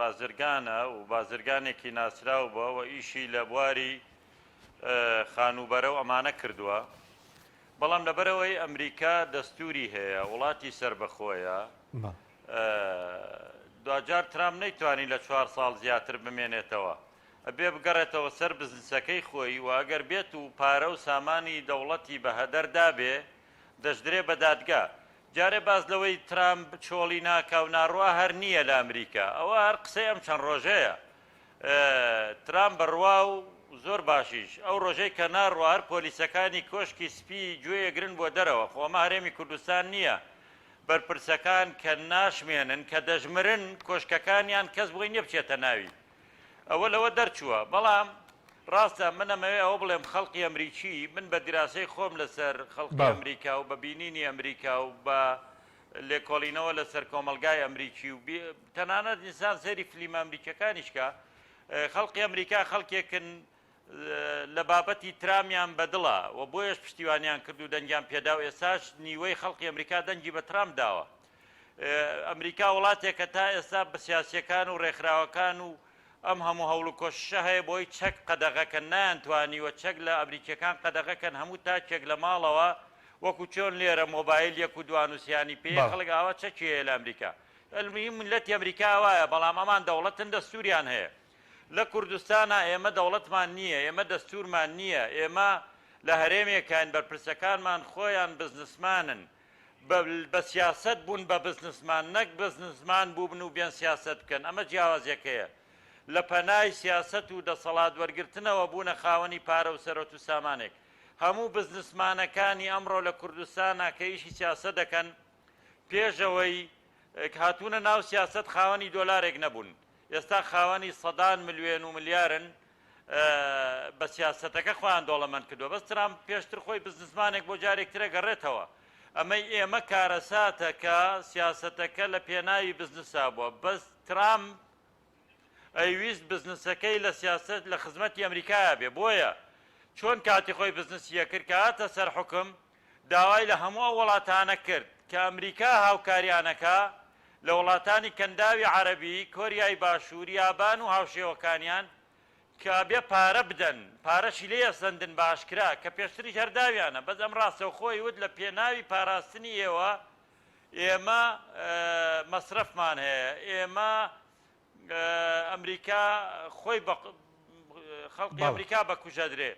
بازرگانە و بازرگانێکی ناسراو بووە و ئیشی لە بواری خانووبەرە و ئەمانە کردووە بەڵام لەبەرئەوەی ئەمریکا دەستوری هەیە وڵاتی سەربەخۆیە دواجار ترامپ نەیتوانی لە چوار ساڵ زیاتر بمێنێتەوە ئەبێ بگەڕێتەوە سەر بزنسەکەی خۆی و ئەگەر بێت و پارە و سامانی دەوڵەتی بە هەدەر دابێ دەشدرێ بە دادگا. جارێ باس لەوەی ترامپ چۆڵی ناکا و ناڕوا هەر نییە لە ئەمریکا. ئەوە هەر قسەی ئەم چەند ڕۆژەیە. ترامپ بەڕوا و زۆر باشیش. ئەو ڕۆژەی کە ناڕوا هەر پۆلیسەکانی کۆشکی سپی گوێ ئەگرن بۆ دەرەوە. خۆ ئەمە هەرێمی کوردستان نییە. بەرپرسەکان کە ناشمێنن، کە دەشمرن، کۆشکەکانیان کەس بۆی نییە بچێتە ناوی. ئەوە لەوە دەرچووە. بەڵام ڕاستە من ئەمەوێ ئەوە بڵێم خەڵکی ئەمریکی، من بە دیراسەی خۆم لەسەر خەڵکی ئەمریکا و بە بینینی ئەمریکا و بە لێکۆڵینەوە لەسەر کۆمەڵگای ئەمریکی و تەنانەت ئینسان سەیری فلیمە ئەمریکیەکانیش کا، خەڵکی ئەمریکا خەڵکێکن لە بابەتی ترامیان بەدڵە و بۆیەش پشتیوانیان کرد و دەنگیان پێدا و ئێستاش نیوەی خەڵکی ئەمریکا دەنگی بە ترامپ داوە. ئەمریکا وڵاتێکە تا ئێستا بە سیاسیەکان و ڕێکخراوەکان و ئەم هەموو هەوڵ و کۆششە هەیە بۆی چەک قەدەغەکەن نایانتوانیوە چەک لە ئەمریکیەکان قەدەغەکەن هەموو تاکێک لە ماڵەوە وەکو چۆن لێرە مۆبایل یەک و دوان و سیانی پێ خەڵک ئاوا چەکی هەیە لە ئەمریکا المهم میللەتی ئەمریکا وایە بەڵام ئەمان دەوڵەتن دەستوریان هەیە لە کوردستانا ئێمە دەوڵەتمان نییە، ئێمە دەستوورمان نییە، ئێمە لە هەرێمێکاین بەرپرسەکانمان خۆیان بزنسمانن، بە سیاسەت بوون بە بزنسمان نەک بزنسمان بووبن و بێن سیاسەت بکەن، ئەمە جیاوازیەکەیە. لە پەنای سیاسەت و دەسەڵات وەرگرتنەوە بوونە خاوەنی پارە و سەرۆت و سامانێک. هەموو بزنسمانەکانی ئەمڕۆ لە کوردستانا کە ئیشی سیاسەت دەکەن پێش ئەوەی هاتوونە ناو سیاسەت خاوەنی دۆلارێک نەبوون. ئێستا خاوەنی سەدان ملوێن و ملیارن بە سیاسەتەکە خۆیان دۆڵەمەند کردووە بەس ترامپ پێشتر خۆی بزنسمانێک بۆ جارێک ترە گەڕێتەوە ئەمەی ئێمە کارەساتە کە سیاسەتەکە لە پێناوی بزنسا بووە بەس ترامپ ئەیویست بزنسەکەی لە سیاسەت لە خزمەتی ئەمریکایە بێ بۆیە چۆن کاتی خۆی بزنسی کرد کە هاتە سەر حکم داوای لە هەموو ئەو وڵاتانە کرد کە ئەمریکا هاوکاریانەکا لە وڵاتانی کەنداوی عەرەبی، کۆریای باشوور، یابان و هاوشێوەکانیان کە ئەبێ پارە بدەن، پارەشی لێ ئەسەندن بە ئاشکرا کە پێشتریش هەر داویانە، بەس ئەم ڕاستەوخۆ ئەیوت لە پێناوی پاراستنی ئێوە ئێمە مەسرەفمان هەیە، ئێمە ئەمریکا خۆی بە خەڵکی ئەمریکا بە کوژەدرێ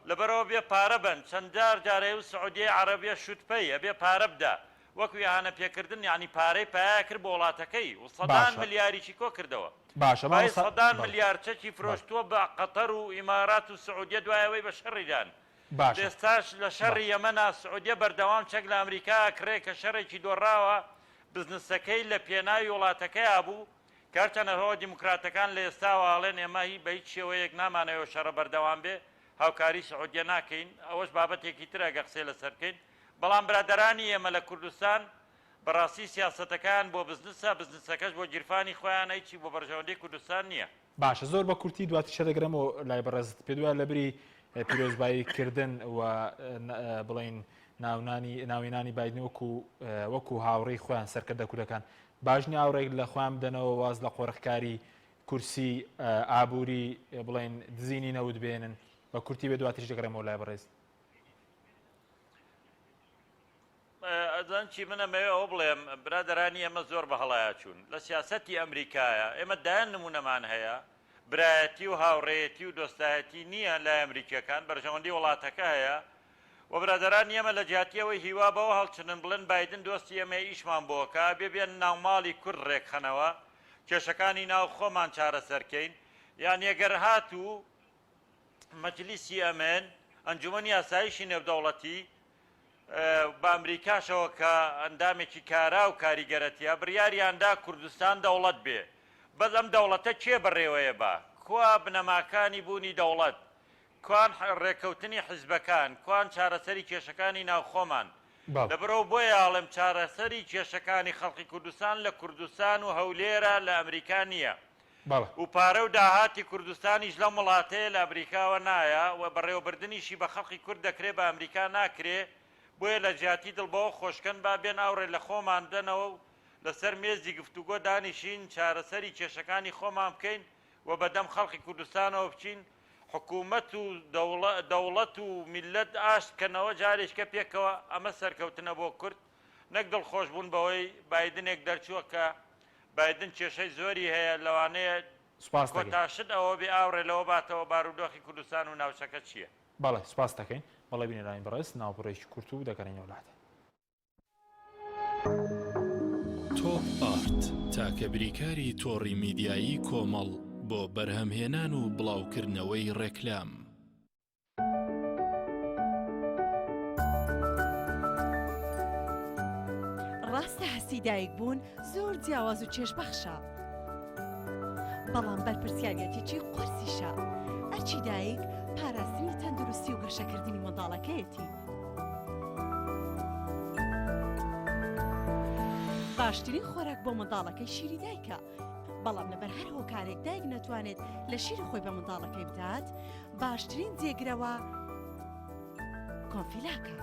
لەبەرەوە بێ پارە بن چەندجار جارەیە و سعودیەی عەرەبیە شوتپەی ئەبێ پارە بدا وەکو ئیهانە پێکردن یعنی پارەی پایا کرد بۆ وڵاتەکەی و سەدان ملیاریی کۆ کردەوە باشە بای سەدان ملیار چەکی فرۆشتووە بە قەتەر و ئیمارات و سعودیە دوایەوەی بە شەڕی دان ئێستاش لە شەڕی یەمەنا سعودیە بەردەوام چەک لە ئەمریکا ئەکڕێ کە شەڕێکی دۆڕاوە بزنسەکەی لە پێناوی وڵاتەکەیا بوو کە هەرچەندە هەوە دیموکراتەکان لە ئێستاوە ئەڵێن ئێمە هی بە هیچ شێوەیەک نامانەوێ ئەو شەڕە بەردەوام بێ هاوکاری سعودیە ناکەین ئەوەش بابەتێکی ترە گەر قسەی لەسەر بکەین بەڵام برادەرانی ئێمە لە کوردستان بەڕاستی سیاسەتەکەیان بۆ بزنسە بزنسەکەش بۆ گیرفانی خۆیانە هیچی بۆ بەرژەوەندی کوردستان نییە. باشە زۆر بە کورتی دواتریشە دەگەرێمەوە لای بەڕێزت پێت وایە لەبری پیرۆزبایی کردن و بڵین ناونانی ناوینانی بایدن وەکو وەکو هاوڕێی خۆیان سەرکردە کوردەکان باش نیە ئاوڕێک لە خۆیان بدەنەوە واز لە قۆرخکاری کورسی ئابووری بڵێن دزینی نەوت بێنن بە کورتی بێ دواتریش دەگەڕێمەوە لای بەڕێز. ئەزان چی من ئەمەوێ ئەوە بڵێم برادەرانی ئێمە زۆر بە هەڵایا چوون لە سیاسەتی ئەمریکایە ئێمە دایان نمونەمان هەیە برایەتی و هاوڕێیەتی و دۆستایەتی نییە لای ئەمریکیەکان بەرژەوەندی وڵاتەکە هەیە. وە برادەرانی ئێمە لە جیاتی ئەوەی هیوا بەوە هەڵچنن بڵێن بایدن دۆستی ئێمەیە ئیشمان بۆ ئەکا ئەبێ بێن ناوماڵی کورد ڕێکخەنەوە کێشەکانی ناو خۆمان چارەسەر کەین یانی گەر هاتوو مەجلیسی ئەمن ئەنجومەنی ئاسایشی نێودەوڵەتی بە ئەمریکاشەوە کە ئەندامێکی کارا و کاریگەرە تیا بڕیاریان دا کوردستان دەوڵەت بێ بەس ئەم دەوڵەتە کێ بەڕێوەیە با؟ کوا بنەماکانی بوونی دەوڵەت؟ کوان ڕێکەوتنی حیزبەکان؟ کوان چارەسەری کێشەکانی ناوخۆمان؟ لەبەرئەوە بۆیە ئەڵێم چارەسەری کێشەکانی خەڵکی کوردستان لە کوردستان و هەولێرە لە ئەمریکا نییە و پارە و داهاتی کوردستانیش لەم وڵاتەیە لە ئەمریکاوە نایە و بەڕێوەبردنیشی بە خەڵکی کورد دەکرێ بە ئەمریکا ناکرێ بۆیە لە جیاتی دڵ بەوە خۆشکەن با بێن ئاوڕێ لە خۆمان بدەنەوە و لەسەر مێزی گفتوگۆ دانیشین چارەسەری کێشەکانی خۆمان بکەین و بەدەم خەڵکی کوردستانەوە بچین حکوومەت و دەوڵەت و میللەت ئاشت کەنەوە جارێکە پێکەوە ئەمە سەرکەوتنە بۆ کورد نەک دڵخۆش بوون بەوەی بایدنێک دەرچووە کە بایدن کێشەی زۆری هەیە لەوانەیە سوپاست دەکەین. کۆتا شت ئەوە بێ ئاوڕێ لەوە باتەوە بارودۆخی کوردستان و ناوچەکە چییە. بەڵێ سوپاست دەکەین. بەڵێ بینەرانی بەڕێز ناوبڕێکی کورت و دەگەڕێینەوە لاتان. تۆپ ئارت، تاکە بریکاری تۆڕی میدیایی کۆمەڵ بۆ بەرهەمهێنان و بڵاوکردنەوەی ڕێکلام. ڕاستە هەستی دایک بوون زۆر جیاواز و چێژبەخشە بەڵام بەرپرسیارەتێکی قورسیشە ئەرچی دایک پاراستنی تەندروستی و گەشەکردنی منداڵەکەیەتی باشترین خۆراک بۆ منداڵەکەی شیری دایکە بەڵام لەبەر هەر هۆکارێک دایک نەتوانێت لە شیری خۆی بە منداڵەکەی بدات باشترین جێگرەوە کۆنفیلاکە.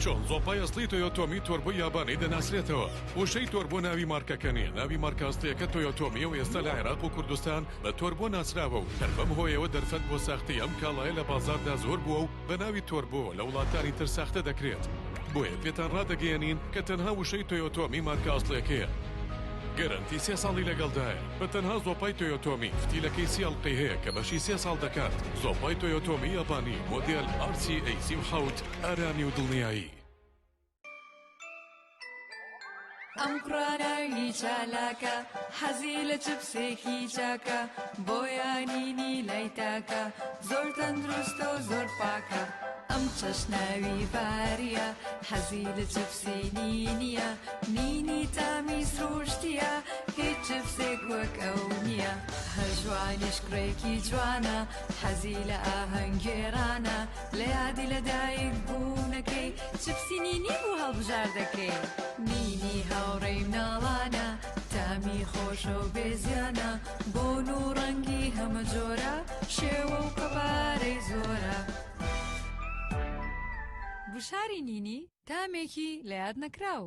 چۆن زۆپای ئەسڵی تۆیۆتۆمی تۆربۆی یابانی دەناسرێتەوە؟ وشەی تۆربۆ ناوی مارکەکە نییە، ناوی مارکە ئەسڵییەکە تۆیۆتۆمییە و ئێستا لە عێراق و کوردستان بە تۆربۆ ناسراوە و هەر بەم هۆیەوە دەرفەت بۆ ساختەی ئەم کاڵایە لە بازاڕدا زۆر بووە و بە ناوی تۆربۆوە لە وڵاتانی تر ساختە دەکرێت. بۆیە پێتان ڕادەگەیەنین کە تەنها وشەی تۆیۆتۆمی مارکە ئەسڵیەکەیە. گەرەنتی سێ ساڵی لەگەڵدایە. بە تەنها زۆپای تۆیۆتۆمی فتیلەکەی سی ئەڵقەی هەیە کە بەشی سێ ساڵ دەکات. زۆپای تۆیۆتۆمی یابانی مۆدێل RCA 37 ئارامی و دڵنیایی. ئەم کوڕە ناوی چالاکە حەزی لە چپسێکی چاکە بۆیانینی لای تاکە زۆر تەندروستە و زۆر پاکە ئەم چەش ناوی باریە حەزی لە چپسی نینیە نینی تامی سروشتیە هیچ چپسێک وەک ئەو نییە هەژوانیش کوڕێکی جوانە حەزی لە ئاهەنگگێڕانە لە یادی لەدایک بوونەکەی چپسی نینی بوو هەڵبژاردەکەی. نینی هاوڕێی مناڵانە تامی خۆشە و بێ زیانە بۆن و ڕەنگی هەمە جۆرە شێوە و قەبارەی زۆرە. گوشاری نینی تامێکی لە یاد نەکراو.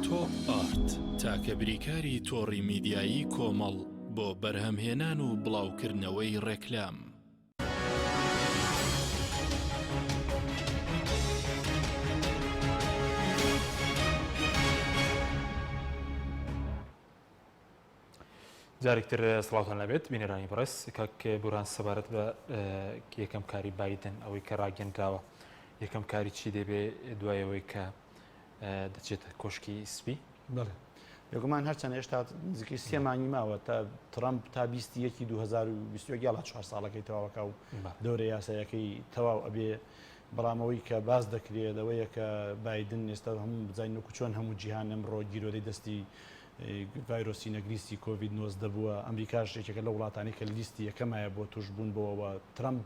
تۆپ ئارت، تاکە بریکاری تۆڕی میدیایی کۆمەڵ بۆ بەرهەمهێنان و بڵاوکردنەوەی ڕێکلام. جارێکتر سڵاوتان لەبێت بینەرانی بەڕێز کاک بوران سەبارەت بە یەکەم کاری بایدن ئەوەی کە ڕاگەندراوە یەکەم کاری چی دەبێ دوای ئەوەی کە دەچێتە کۆشکی سپی بەڵێ بێگومان هەرچەند هێشتا نزیکەی سێ مانگی ماوە تا ترەمپ تا 21 2021 یاڵا چوار ساڵەکەی تەواوەکە و دەورە یاسایەکەی تەواو ئەبێ بەڵام ئەوەی کە باس دەکرێت ئەوەیە کە بایدن ئێستا هەموو بزانین وەکو چۆن هەموو جیهان ئەمڕۆ گیرۆدەی دەستی ڤایرۆسی نەگریسی کۆڤید 19 بووە، ئەمریکاش یەکێکە لەو وڵاتانەی کە لیستی یەکەمایە بۆ تووشبوون بەوەوە، ترەمپ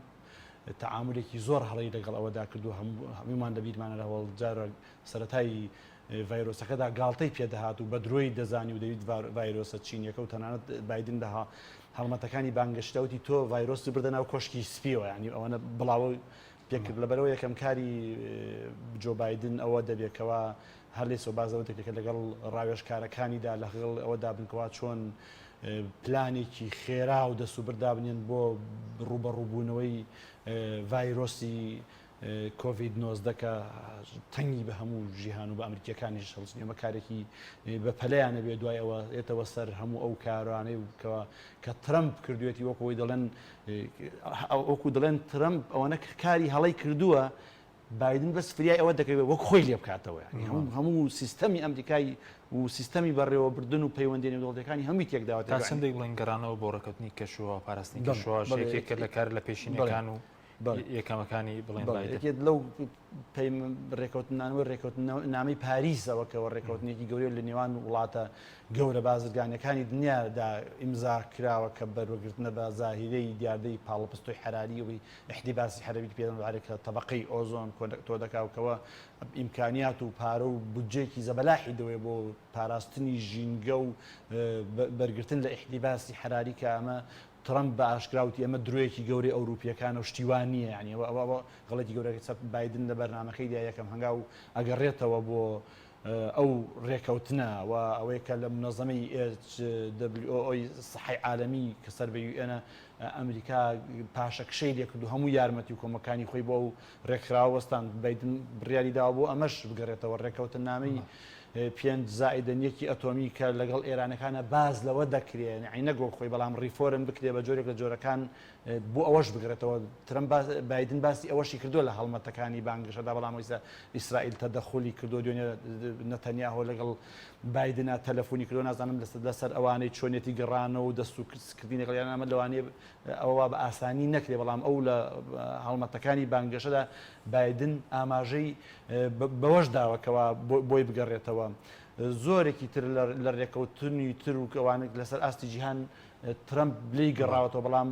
تەعامولێکی زۆر هەڵەی لەگەڵ ئەوەدا کردووە، هەموومان لەبیرمانە لە هەوەڵجارە سەرەتای ڤایرۆسەکەدا گاڵتەی پێدەهات و بە درۆی دەزانی و دەویست ڤایرۆسە چینیەکە و تەنانەت بایدن لە هەڵمەتەکانی بانگەشەدا وتی تۆ ڤایرۆست بردە ناو کۆشکی سپیەوە یانی ئەوەنە بڵاوە پێکرد لەبەرەوە یەکەم کاری جۆ بایدن ئەوە دەبێت کەوا هەر لێسەوە باس لەوە دەکرێت کە لەگەڵ ڕاوێژکارەکانیدا لەگەڵ ئەوەدا بن کەوا چۆن پلانێکی خێرا و دەستوبرد دابنێن بۆ ڕووبەڕووبوونەوەی ڤایرۆسی. کۆڤید 19 کە تەنگی بە هەموو جیهان و بە ئەمریکیەکانیش هەڵچنی ئەمە کارێکی بە پەلەیانە بێ دوای ئەوە یەتەوە سەر هەموو ئەو کارانەی و کەوا کە ترەمپ کردوێتی وەکو ئەوەی دەڵێن وەکو دەڵێن ترەمپ ئەوەنە کاری هەڵەی کردووە بایدن بەس فریای ئەوە دەکەوێت وەک خۆی لێ بکاتەوە یعنی هەموو هەموو سیستەمی ئەمریکای و سیستەمی بەڕێوەبردن و پەیوەندی نێودەوڵەتیەکانی هەمووی تێکداوە تا چەندێک بڵێن گەڕانەوە بۆ ڕێککەوتنی کەشوهەوا پاراستنی کەشوهەواش یەکێکە لە کار لە پێشینەکان و یەکەمەکانی بڵێن بایدن. یەکێک لەو ڕێککەوتننامەی ڕێککەوتننامەی پاریسەوە کەەوە ڕێککەوتنێکی گەورەی لە نێوان وڵاتە گەورە بازرگانەکانی دنیادا ئیمزا کراوە کە بەروەگرتنە بە زاهیرەی دیاردەی پاڵەپەستۆی حەراری ئەوەی احتباسی حەرەبی پێ دەڵێن کە تەبەقەی ئۆزۆن کۆ دەکا و کەوە ئیمکانیات و پارە و بودجەیەکی زەبەلاحی دەوێ بۆ پاراستنی ژینگە و بەرگرتن لە احتباسی حەراری کە ئەمە ترەمپ بە ئاشکرا وتی ئەمە درۆیەکی گەورەی ئەوروپییەکانە و شتی وا نییە، یانی ئەوە ئەوە غەڵەتی گەورە کە بایدن لە بەرنامەکەیدا یەکەم هەنگاو ئەگەڕێتەوە بۆ ئەو رێکەوتنە و ئەوەی کە لە مونەزەمەی HWO ی سەحەی عالەمی کە سەر بە UN ە ئەمریکا پاشەکشەی لێکرد و هەموو یارمەتی و کۆمەکانی خۆی بۆ ئەو رێکخراوە وەستاند بایدن بڕیاری داوە بۆ ئەمەش بگەڕێتەوە رێکەوتننامەی پێنج زائیدەن یەکی ئەتۆمی کە لەگەڵ ئێرانەکانە باس لەوە دەکرێ یەعنی نەک وەک خۆی بەڵام ڕیفۆرم بکرێ بە جۆرێک لە جۆرەکان بۆ ئەوەش بگرێتەوە ترەمپ باس بایدن باسی ئەوەشی کردووە لە هەڵمەتەکانی بانگەشەدا بەڵام ئەویسا ئیسرائیل تەدەخولی کردووە دوێنێ نەتەنیاهۆ لەگەڵ بایدنا تەلەفۆنی کردووە نازانم لەسەر ئەوانەی چۆنێتی گەڕانەوە و دەست و کردنی لەگەڵ یان ئەمە لەوانەیە ئەوە وا بە ئاسانی نەکرێ بەڵام ئەو لە هەڵمەتەکانی بانگەشەدا بایدن ئاماژەی بەوەش داوە کەوا بۆی بگەڕێتەوە. زۆرێکی تر لە رێکەوتنی تر و ئەوانەی لەسەر ئاستی جیهان ترەمپ لێی گەڕاوەتەوە، بەڵام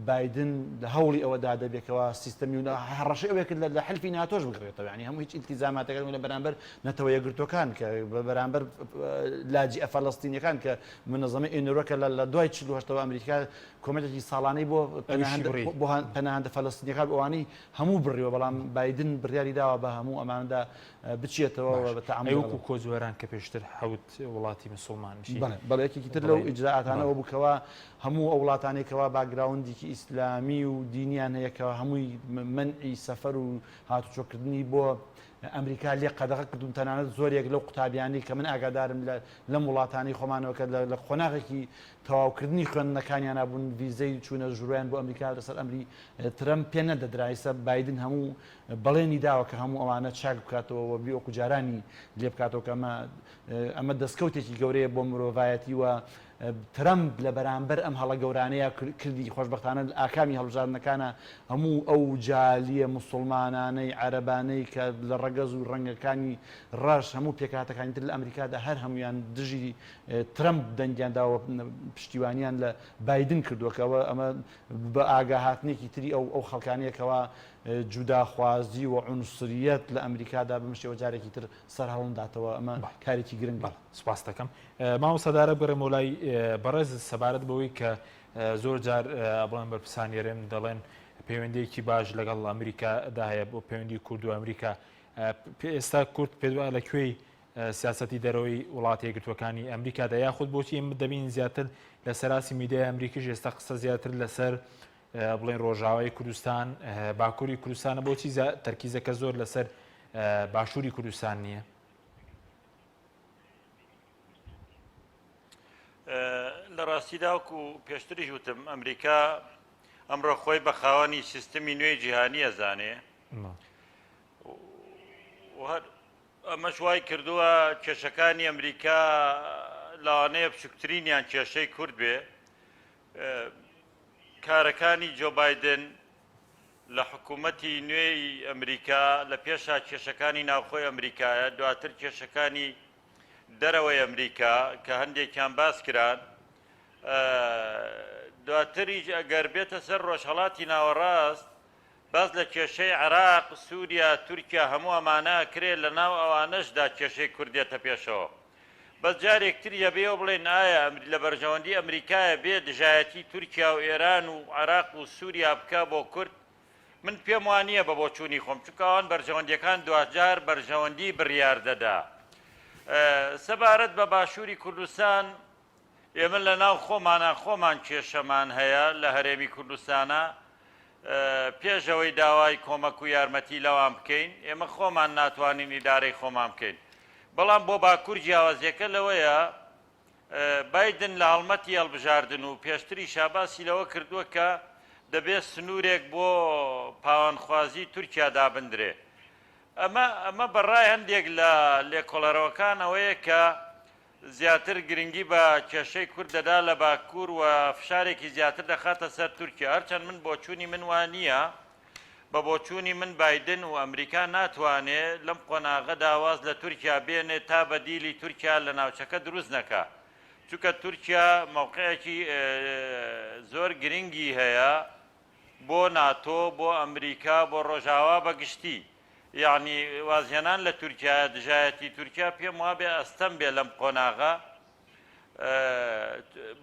بایدن لە هەوڵی ئەوەدا دەبێت کەوا سیستەمی و هەڕەشەی ئەوەی کرد لە حلفی ناتۆش بگەڕێتەوە، یانی هەموو هیچ ئیلتیزاماتەکان لە بەرامبەر نەتەوە یەکگرتووەکان کە بەرامبەر لاجیئە فەلەستینیەکان کە منەزەمەی ئینروا کە لە دوای 48ەوە ئەمریکا کۆمەکێکی ساڵانەی بۆ پەناهەندە فەلەستینیەکان ئەوانەی هەموو بڕیوە بەڵام بایدن بڕیاری داوە بە هەموو ئەمانەدا بچێتەوە و بە تەعامول ئەی وەکو کۆچبەران کە پێشتر حەوت وڵاتی مسوڵمان نشین. بەڵێ بەڵێ یەکێکی تر لەو ئیجرائاتانەوە بوو کەوا هەموو ئەو وڵاتانەی کەوا باکگراوندێکی ئیسلامی و دینیان هەیە کە هەمووی مەنعی سەفەر و هاتوچۆکردنی بۆ ئەمریکا لێ قەدەغە کردوون تەنانەت زۆرێک لەو قوتابیانەی کە من ئاگادارم لە لەم وڵاتانەی خۆمانەوە کە لە قۆناغێکی تەواوکردنی خوێندنەکانیانا بوون ڤیزەی چوونە ژوورۆیان بۆ ئەمریکا لەسەر ئەمری ترەمپ پێ نەدەدرا ئیستا بایدن هەموو بەڵێنی داوە کە هەموو ئەوانە چاک بکاتەوە و وەکو جارانی لێ بکاتەوە کە ئەمە ئەمە دەستکەوتێکی گەورەیە بۆ مرۆڤایەتی و ترەمپ لە بەرامبەر ئەم هەڵە گەورانەیە کردی خۆشبەختانە لە ئاکامی هەڵبژاردنەکانە هەموو ئەو جالیە موسڵمانانەی عەرەبانەی کە لە ڕەگەز و ڕەنگەکانی ڕەش هەموو پێکهاتەکانی تر لە ئەمریکادا هەر هەموویان دژی ترەمپ دەنگیان داوە پشتیوانیان لە بایدن کردووە کە ئەوە ئەمە بە ئاگاهاتنێکی تری ئەو ئەو خەڵکانەیە کەوا جوداخوازی و عونسریەت لە ئەمریکادا بەم شێوە جارێکی تر سەرهەڵنداتەوە ئەمە کارێکی گرنگە. بەڵێ سوپاست دەکەم مامۆستا دارا بگەڕێمەوە لای بەڕێز سەبارەت بەوەی کە زۆر جار بڵێن بەرپرسانی هەرێم دەڵێن پەیوەندیەکی باش لەگەڵ ئەمریکادا هەیە بۆ پەیوەندی کورد و ئەمریکا ئێستا کورد پێت وایە لە کوێی سیاسەتی دەرەوەی وڵاتە یەکگرتووەکانی ئەمریکادا یاخود بۆچی ئێمە دەبینین زیاتر لە سەراسی میدیای ئەمریکیش ئێستا قسە زیاتر لەسەر بڵێن ڕۆژاوای کوردستان باکووری کوردستانە بۆچی تەرکیزەکە زۆر لەسەر باشووری کوردستان نییە؟ لە ڕاستیدا وەکو پێشتریش وتم ئەمریکا ئەمڕۆ خۆی بە خاوەنی سیستمی نوێی جیهانی ئەزانێ ئەمەش وای کردووە کێشەکانی ئەمریکا لەوانەیە بچووکترینیان کێشەی کورد بێ. کارەکانی جۆ بایدن لە حکوومەتی نوێی ئەمریکا لە پێشا کێشەکانی ناوخۆی ئەمریکایە، دواتر کێشەکانی دەرەوەی ئەمریکا کە هەندێکیان باس کران. دواتریش ئەگەر بێتە سەر ڕۆژهەڵاتی ناوەڕاست باس لە کێشەی عێراق، سووریا، تورکیا هەموو ئەمانە ئەکرێ لە ناو ئەوانەشدا کێشەی کورد دێتە پێشەوە. بەس جارێک تریش ئەبێ ئەوە بڵێین ئایا لە بەرژەوەندی ئەمریکایە بێ دژایەتی تورکیا و ئێران و عێراق و سووریا بکا بۆ کورد؟ من پێم وا نییە بە بۆچوونی خۆم چونکە ئەوان بەرژەوەندیەکان دواجار بەرژەوەندی بڕیار دەدا. سەبارەت بە باشووری کوردستان ئێمە لە ناو خۆمانا خۆمان کێشەمان هەیە لە هەرێمی کوردستانا. پێش ئەوەی داوای کۆمەک و یارمەتی لەوان بکەین ئێمە خۆمان ناتوانین ئیدارەی خۆمان بکەین بەڵام بۆ باکوور جیاوازیەکە لەوەیە بایدن لە هەڵمەتی هەڵبژاردن و پێشتریشا باسی لەوە کردووە کە دەبێت سنوورێک بۆ پاوانخوازی تورکیا دابندرێ. ئەمە ئەمە بە ڕای هەندێک لە لێکۆڵەرەوەکان ئەوەیە کە زیاتر گرنگی بە کێشەی کورد دەدا لە باکوور و فشارێکی زیاتر دەخاتە سەر تورکیا هەرچەند من بۆچوونی من وا نییە بە بۆچوونی من بایدن و ئەمریکا ناتوانێ لەم قۆناغەدا واز لە تورکیا بێنێ تا بەدیلی تورکیا لە ناوچەکە دروست نەکا چونکە تورکیا مەوقعێکی زۆر گرنگی هەیە بۆ ناتۆ بۆ ئەمریکا بۆ ڕۆژاوا بە گشتی یەعنی وازهێنان لە تورکیا دژایەتی تورکیا پێم وابێ ئەستەم بێ لەم قۆناغە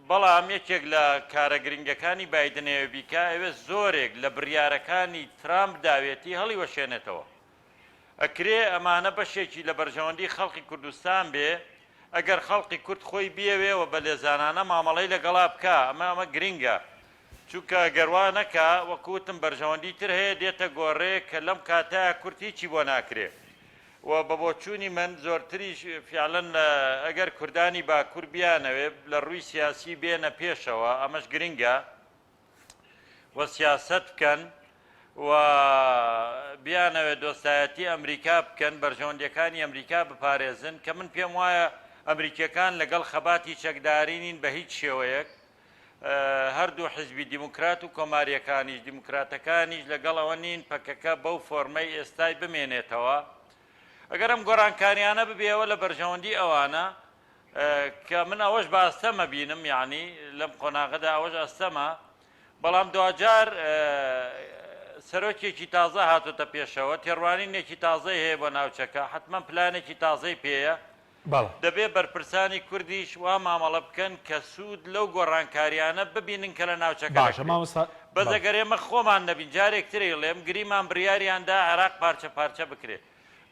بەڵام یەکێک لە کارە گرنگەکانی بایدن ئەوێ بیکا ئەوێ زۆرێک لە بڕیارەکانی ترامپ داوێتی هەڵیوەشێنێتەوە. ئەکرێ ئەمانە بەشێکی لە بەرژەوەندی خەڵقی کوردستان بێ ئەگەر خەڵقی کورد خۆی بیەوێ و بە لێزانانە مامەڵەی لەگەڵا بکا ئەمە ئەمە گرنگە چونکە گەر وا نەکا وەکو وتم بەرژەوەندی تر هەیە دێتە گۆڕێ کە لەم کاتەیا کورد هیچی بۆ ناکرێ و بە بۆچوونی من زۆرتریش فیعلەن ئەگەر کوردانی باکوور بیانەوێ لە ڕووی سیاسی بێنە پێشەوە ئەمەش گرنگە و سیاسەت بکەن و بیانەوێ دۆستایەتی ئەمریکا بکەن بەرژەوەندیەکانی ئەمریکا بپارێزن کە من پێم وایە ئەمریکیەکان لەگەڵ خەباتی چەکداری نین بە هیچ شێوەیەک هەردوو حیزبی دیموکرات و کۆمارییەکانیش، دیموکراتەکانیش لەگەڵ ئەوە نین پەکەکە بەو فۆرمەی ئێستای بمێنێتەوە. ئەگەر ئەم گۆڕانکاریانە ببێ ئەوە لە بەرژەوەندی ئەوانە کە من ئەوەش بە ئەستەمە بینم یعنی لەم قۆناغەدا ئەوەش ئەستەمە بەڵام دواجار سەرۆکێکی تازە هاتۆتە پێشەوە تێڕوانینێکی تازەی هەیە بۆ ناوچەکە حتمما پلانێکی تازەی پێیە بەڵێ. دەبێ بەرپرسانی کوردیش وا مامەڵە بکەن کە سوود لەو گۆڕانکاریانە ببینن کە لە ناوچەکە باشە دەکرێ. مامۆستا بەس بەڵێ. ئەگەر ئێمە خۆمان نەبین، جارێک تر ئەیڵێم، گریمان بڕیاریان دا عێراق پارچە پارچە بکرێ.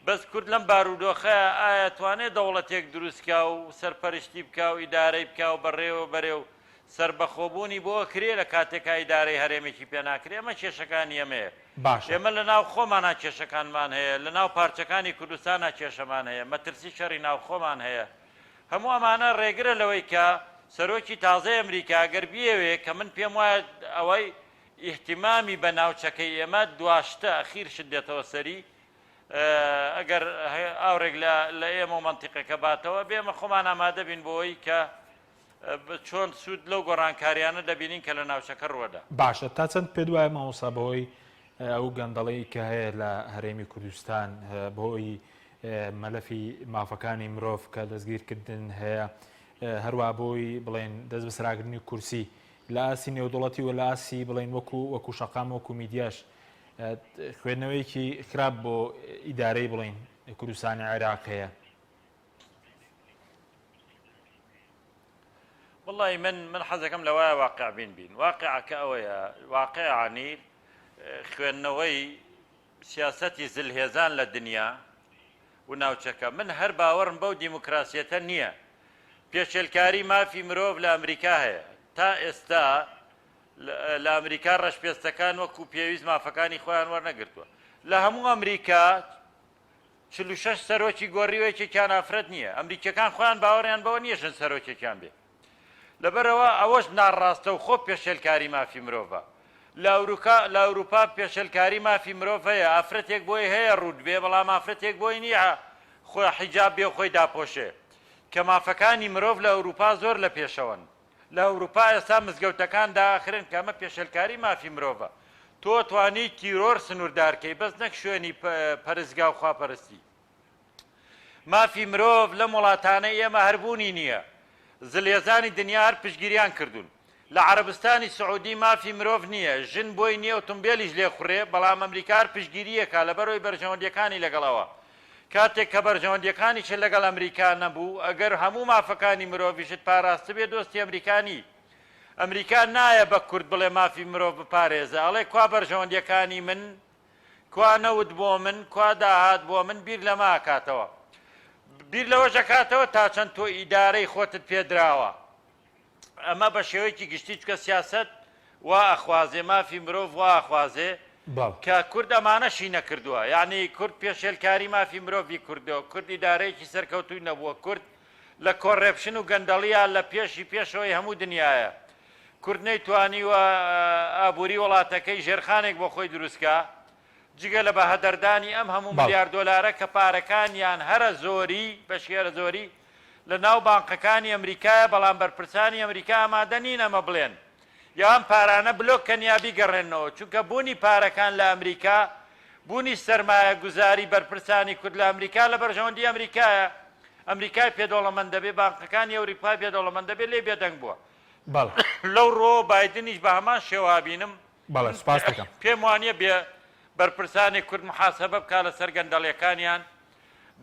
بەس کورد لەم بارودۆخەیا ئایا توانێ دەوڵەتێک دروست کا و سەرپەرشتی بکا و ئیدارەی بکا و بەڕێوە بەرێ و سەربەخۆبوونی بۆ ئەکرێ لە کاتێکا ئیدارەی هەرێمێکی پێ ناکرێ؟ ئەمە کێشەکانی ئێمەیە. باشە. ئێمە لە ناو خۆمانا کێشەکانمان هەیە، لە ناو پارچەکانی کوردستانا کێشەمان هەیە، مەترسی شەڕی ناوخۆمان هەیە. هەموو ئەمانە ڕێگرە لەوەی کە سەرۆکی تازەی ئەمریکا گەر بیەوێ کە من پێم وایە ئەوەی ئیهتیمامی بە ناوچەکەی ئێمە دوا شتە ئەخیر شت دێتەوە سەری ئەگەر ئاوڕێک لە ئێمە و مەنتیقەکە باتەوە بێ ئێمە خۆمان ئامادە بین بۆ ئەوەی کە چۆن سوود لەو گۆڕانکاریانە دەبینین کە لە ناوچەکە ڕووەدا؟ باشە تا چەند پێت وایە مامۆستا بەهۆی ئەو گەندەڵی کە هەیە لە هەرێمی کوردستان بەهۆی مەلەفی مافەکانی مرۆڤ کە دەستگیرکردن هەیە هەروە بۆی بڵێن دەست بەسراگرنی کورسی لە ئاسی نێودوڵەتی و لە ئاسی بڵێن وەکو وەکو شەقام وەکو میدیاش خوێندنەوەیەکی خراپ بۆ ئیدارەی بڵین کوردستانی عێراق هەیە وەڵی من من حەزەکەم لەوایە واقعبین بین واقعەکە ئەوەیە واقعانی خوێندنەوەی سیاسەتی زلهێزان لە دنیا و ناوچەکە من هەر باوەڕم بەو دیموکراسیەتە نییە پێشێلکاری مافی مرۆڤ لە ئەمریکا هەیە تا ئێستا لە ئەمریکا ڕەشپێستەکان وەکو پێویست مافەکانی خۆیان وەرنەگرتووە لە هەموو ئەمریکا 46 سەرۆکی گۆڕیوە یەکێکیان ئافرەت نییە، ئەمریکیەکان خۆیان باوەڕیان بەوە نییە ژن سەرۆکێکیان بێ. لەبەرئەوە ئەوەش ناڕاستەوخۆ پێشێلکاری مافی مرۆڤە. لە ئەوروکا لە ئەوروپا پێشێلکاری مافی مرۆڤ هەیە، ئافرەتێک بۆی هەیە ڕووت بێ، بەڵام ئافرەتێک بۆی نییە خۆ حیجاب بێ و خۆی داپۆشێ. کە مافەکانی مرۆڤ لە ئەوروپا زۆر لە پێشەوەن. لە ئەوروپا ئێستا مزگەوتەکان دائەخرێن کە ئەمە پێشێلکاری مافی مرۆڤە. تۆ توانی تیرۆر سنووردار کەی بەس نەک شوێنی پەرستگا و خواپەرستی. مافی مرۆڤ لەم وڵاتانەی ئێمە هەر بوونی نییە. زلهێزانی دنیا هەر پشتگیریان کردوون. لە عەرەبستانی سعودی مافی مرۆڤ نییە، ژن بۆی نییە ئۆتۆمبێلیش لێخوڕێ، بەڵام ئەمریکا هەر پشتگیری ئەکا لەبەرئەوەی بەرژەوەندییەکانی لەگەڵ ئەوە. کاتێک کە بەرژەوەندیەکانیشت لەگەڵ ئەمریکا نەبوو، ئەگەر هەموو مافەکانی مرۆڤیشت پاراستبێ دۆستی ئەمریکا نی. ئەمریکا نایە بە کورد بڵێ مافی مرۆڤ بپارێزە، ئەڵێ کوا بەرژەوەندیەکانی من، کوا نەوت بۆ من، کوا داهات بۆ من، بیر لەمە ئەکاتەوە. بیر لەوەش ئەکاتەوە تا چەند تۆ ئیدارەی خۆتت پێدراوە. ئەمە بە شێوەیەکی گشتی چونکە سیاسەت. وا ئەخوازێ، مافی مرۆڤ وا ئەخوازێ کە کورد ئەمانەشی نەکردووە. یەعنی کورد پێشێلکاری مافی مرۆڤی کوردە، کورد ئیدارەیەکی سەرکەوتووی نەبووە، کورد لە corruption و گەندەڵییا لە پێشی پێشەوەی هەموو دنیایە. کورد نەیتوانیوە ئابووری وڵاتەکەی ژێرخانێک بۆ خۆی دروست کا، جگە لە بەهەدەردانی ئەم هەموو ملیار دۆلارە کە پارەکانیان هەرە زۆری، بەشی هەرە زۆری، لە ناو بانقەکانی ئەمریکایە، بەڵام بەرپرسانی ئەمریکا ئامادە نین ئەمە بڵێن یا ئەم پارانە بلۆک کەن یا بیگەڕێننەوە، چونکە بوونی پارەکان لە ئەمریکا، بوونی سەرمایەگوزاری بەرپرسانی کورد لە ئەمریکا لە بەرژەوەندی ئەمریکایە، ئەمریکای پێ دەوڵەمەند دەبێ، بانقەکانی ئەوریپای پێ دەوڵەمەند دەبێ، لێی بێدەنگ بووە. لەو ڕووەوە بایدنیش بە هەمان شێوە ئەبینم. بەڵێ سوپاست دەکەم. پێم وانیە بێ بەرپرسانی کورد محاسەبە بکا لەسەر گەندەڵیەکانیان،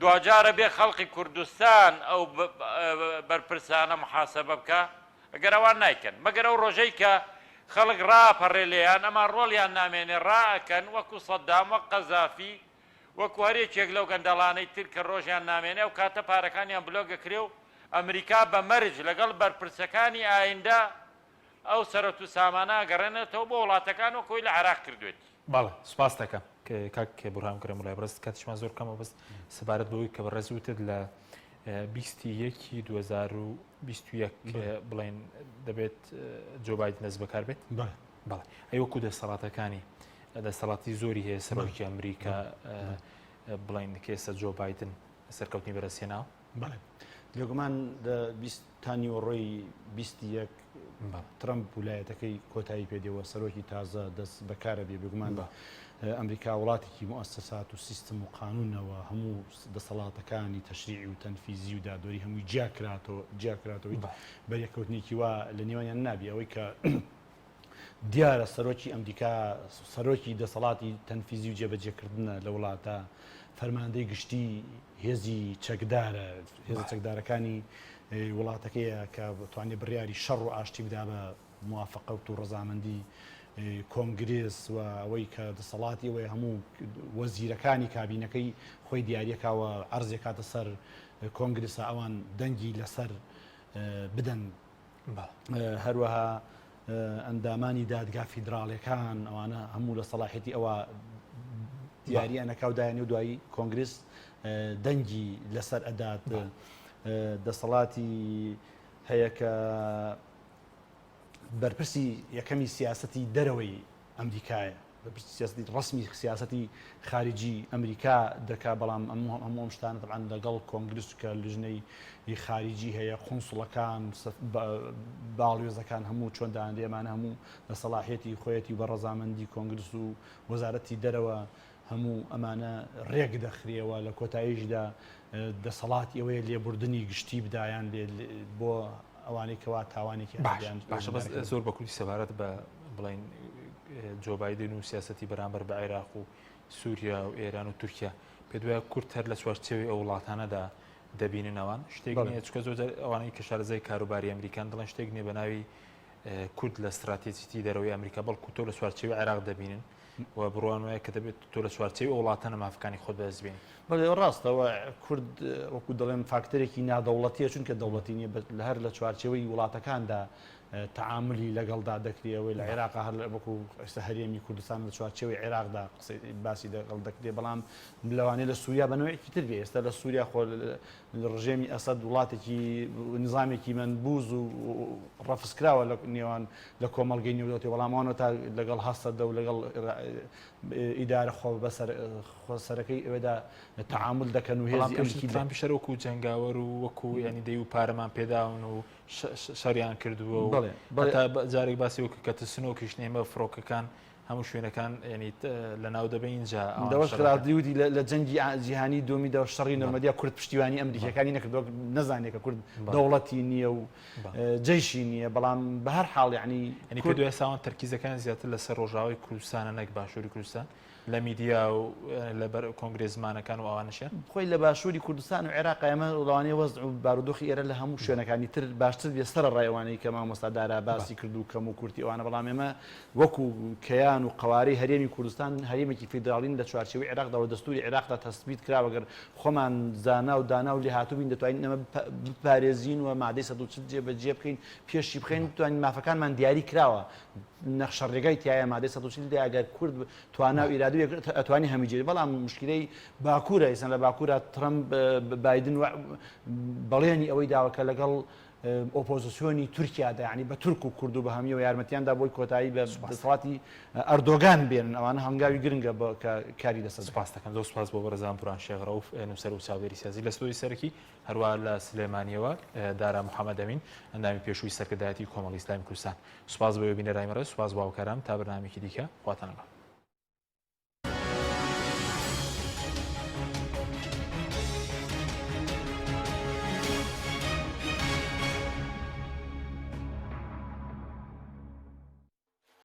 دواجار ئەبێ خەڵقی کوردستان ئەو بەرپرسانە محاسەبە بکا، ئەگەر ئەوان نایکەن مەگەر ئەو ڕۆژەی کە خەڵک ڕائەپەڕێ لێیان ئەمان ڕۆڵیان نامێنێ ڕائەکەن وەکو سەدام وەک قەزافی وەکو هەر یەکێک لەو گەندەڵانەی تر کە ڕۆژیان نامێنێ ئەو کاتە پارەکانیان بلۆک ئەکرێ و ئەمریکا بە مەرج لەگەڵ بەرپرسەکانی ئایندە ئەو سەرەت و سامانە ئەگەڕێنێتەوە بۆ وڵاتەکان وەک ئەوەی لە عێراق کردوێتی. بەڵێ سوپاست دەکەم کاک بورهان کەرەم وڵای بەڕێز کاتیشمان زۆر کەمە بەس سەبارەت بەوەی کە بەڕێز وتت لە بیستی یەکی 2021 بڵێن دەبێت جۆ بایدن دەست بەکار بێت بەڵێ ئەی وەکو دەسەڵاتەکانی دەسەڵاتی زۆری هەیە سەرۆکی ئەمریکا بڵێن کێسە جۆ بایدن سەرکەوتنی بەرەسێناوە بەڵێ بێگومان لە 20 تا نیوەڕۆی 21 ترەمپ ولایەتەکەی کۆتایی پێدێوە سەرۆکی تازە دەست بەکارە بێ بێگومان ئەمریکا وڵاتێکی موئەسەسات و سیستم و قانونەوە هەموو دەسەڵاتەکانی تەشریعی و تەنفیزی و دادوەری هەمووی جیاکراتەوە جیاکراتەوە هیچ بەریەککەوتنێکی وا لە نێوانیان نابی ئەوەی کە دیارە سەرۆکی ئەمریکا سەرۆکی دەسەڵاتی تەنفیزی و جێبەجێکردنە لە وڵاتە، فەرماندەی گشتی هێزی چەکدارە، هێزە چەکدارەکانی وڵاتەکەیە کە توانێت بڕیاری شەڕ و ئاشتی بدا بە موافقەت و ڕەزامەندی کۆنگرێس و ئەوەی کە دەسەڵاتی ئەوەیە هەموو وەزیرەکانی کابینەکەی خۆی دیاریەکا و عەرزێکاتە سەر کۆنگرسە ئەوان دەنگی لەسەر بدەن. هەروەها ئەندامانی دادگا فیدراڵیەکان ئەوانە هەموو لە سەڵاحیەتی ئەوە دیاری ئەنەکا و دایانی و دوایی کۆنگرس دەنگی لەسەر ئەدات دەسەڵاتی هەیە کە بەرپرسی یەکەمی سیاسەتی دەرەوەی ئەمریکایە سیاسەتی ڕەسمی سیاسەتی خارجی ئەمریکا دەکا، بەڵام هەموو ئەم شتانە تەبعەن لەگەڵ کۆنگرس کە لجنەی خارجی هەیە، قونسڵەکان، باڵیۆزەکان هەموو چۆن دانرێ ئەمانە هەموو لە سەڵاحیەتی خۆیەتی و بە ڕەزامەندی کۆنگرس و وەزارەتی دەرەوە هەموو ئەمانە ڕێک دەخرێەوە لە کۆتاییشدا دەسەڵاتی ئەوەیە لێبوردنی گشتی بدا یان بۆ ئەوانەی کەوا تاوانێکی باشە باشە بەس زۆر بە کوردی سەبارەت بە بڵین جۆ بایدن و سیاستی بەرامبەر بە عێراق و سووریا و ئێران و تورکیا پێ دوای کورد هەر لە چوارچێوی ئەو وڵاتانەدا دەبینن ئەوان شتێک نییە چکە زۆر ئەوانەی کە شارەزای کاروباری ئەمریکان دەڵێن شتێک نییە بە ناوی کورد لە ستراتێجیتی دەرەوەی ئەمریکا بەڵکو تۆ لە چوارچێوی عێراق دەبینن و بڕوان وایە کە دەبێت تۆ لە چوارچێوی ئەو وڵاتانە مافەکانی خۆت بەدەست بێنی. بەڵێ ڕاستە و کورد وەکو دەڵێم فاکتەرێکی نادەوڵەتیە چونکە دەوڵەتی نییە لە هەر لە چوارچێوەی وڵاتەکاندا تەعاملی لەگەڵدا دەکرێ ئەوەی لە عێراق هەر وەکو ئێستا هەرێمی کوردستان لە چوارچێوەی عێراقدا قسەی باسی لەگەڵ دەکرێ بەڵام لەوانەیە لە سووریا بە نەوعێکی تر بێ ئێستا لە سووریا خۆ ڕژێمی ئەسەد وڵاتێکی نیزامێکی مەنبوز و ڕەفزکراوە لە نێوان لە کۆمەڵگەی نێودەوڵەتی بەڵام ئەوانە تا لەگەڵ هەسەدە و لەگەڵ ئیدارە خۆ بەسەر خۆسەرەکەی ئەوێدا تەعامول دەکەن و هێزی ئەمریکی ترامپیش هەر وەکو جەنگاوەر و وەکو یانی دەی و پارەمان پێداون و شەڕیان کردووە و هەتا جارێک باسی وەکو کە ترسنۆکیش ئێمە فڕۆکەکان هەموو شوێنەکان یعنی لەناو دەبەین ئینجا ئەوان دەوەش شەڕەکە. خراپ وتی لە جەنگی جیهانی دووەمیدا و شەڕی نۆرمەدیا کورد پشتیوانی ئەمریکیەکانی نەکرد وەک نەزانێ کە کورد دەوڵەتی نییە و جەیشی نییە بەڵام بە هەر حاڵ یعنی یعنی پێ دوای ساوان تەرکیزەکان زیاتر لەسەر ڕۆژاوای کوردستانە نەک باشووری کوردستان لە میدیا و لەبەر کۆنگرێزمانەکان و ئەوانەشیان؟ خۆی لە باشووری کوردستان و عێراق ئێمە لەوانەیە وەزع و بارودۆخی ئێرە لە هەموو شوێنەکانی تر باشتر بێ سەرەڕای ئەوانەی کە مامۆستا دارا باسی کرد و کەم و کورتی ئەوانە بەڵام ئێمە وەکو کەیان. کوردستان و قەوارەی هەرێمی کوردستان هەرێمێکی فیدراڵین لە چوارچێوەی عێراقدا و دەستوری عێراقدا تەسبیت کراوە گەر خۆمان زانا و دانا و لێهاتوو بین دەتوانین ئەمە بپارێزین و مادەی 140 جێبەجێ بکەین پێشی بخەین بتوانین مافەکانمان دیاری کراوە نەخشە ڕێگای تایە مادەی 140 دێ ئەگەر کورد توانا و ئیرادە ئەتوانی هەمی جێ بەڵام مشکلەی باکوورە ئێستا لە باکوورە ترەمپ بایدن بەڵێنی ئەوەی داوە کە لەگەڵ ئۆپۆزسیۆنی تورکیادا یانی بە تورک و کورد و بە هەمیەوە یارمەتیان دا بۆی کۆتایی بە دەسەڵاتی ئەردۆگان بێنن ئەوانە هەنگاوی گرنگە بە کە کاری لەسەر دەکەن. سپاس دەکەم زۆر سپاس بۆ بەڕێزان پوران شێخ ڕەوف نووسەر و چاودێری سیاسی لە ستۆدیۆی سەرەکی هەروا لە سلێمانیەوە دارا محەمەد ئەمین ئەندامی پێشووی سەرکردایەتی کۆمەڵی ئیسلامی کوردستان سپاس بۆ بینەرانی بەڕێز سپاس بۆ هاوکاران تا بەرنامەیەکی دیکە خواتان لەگەڵ.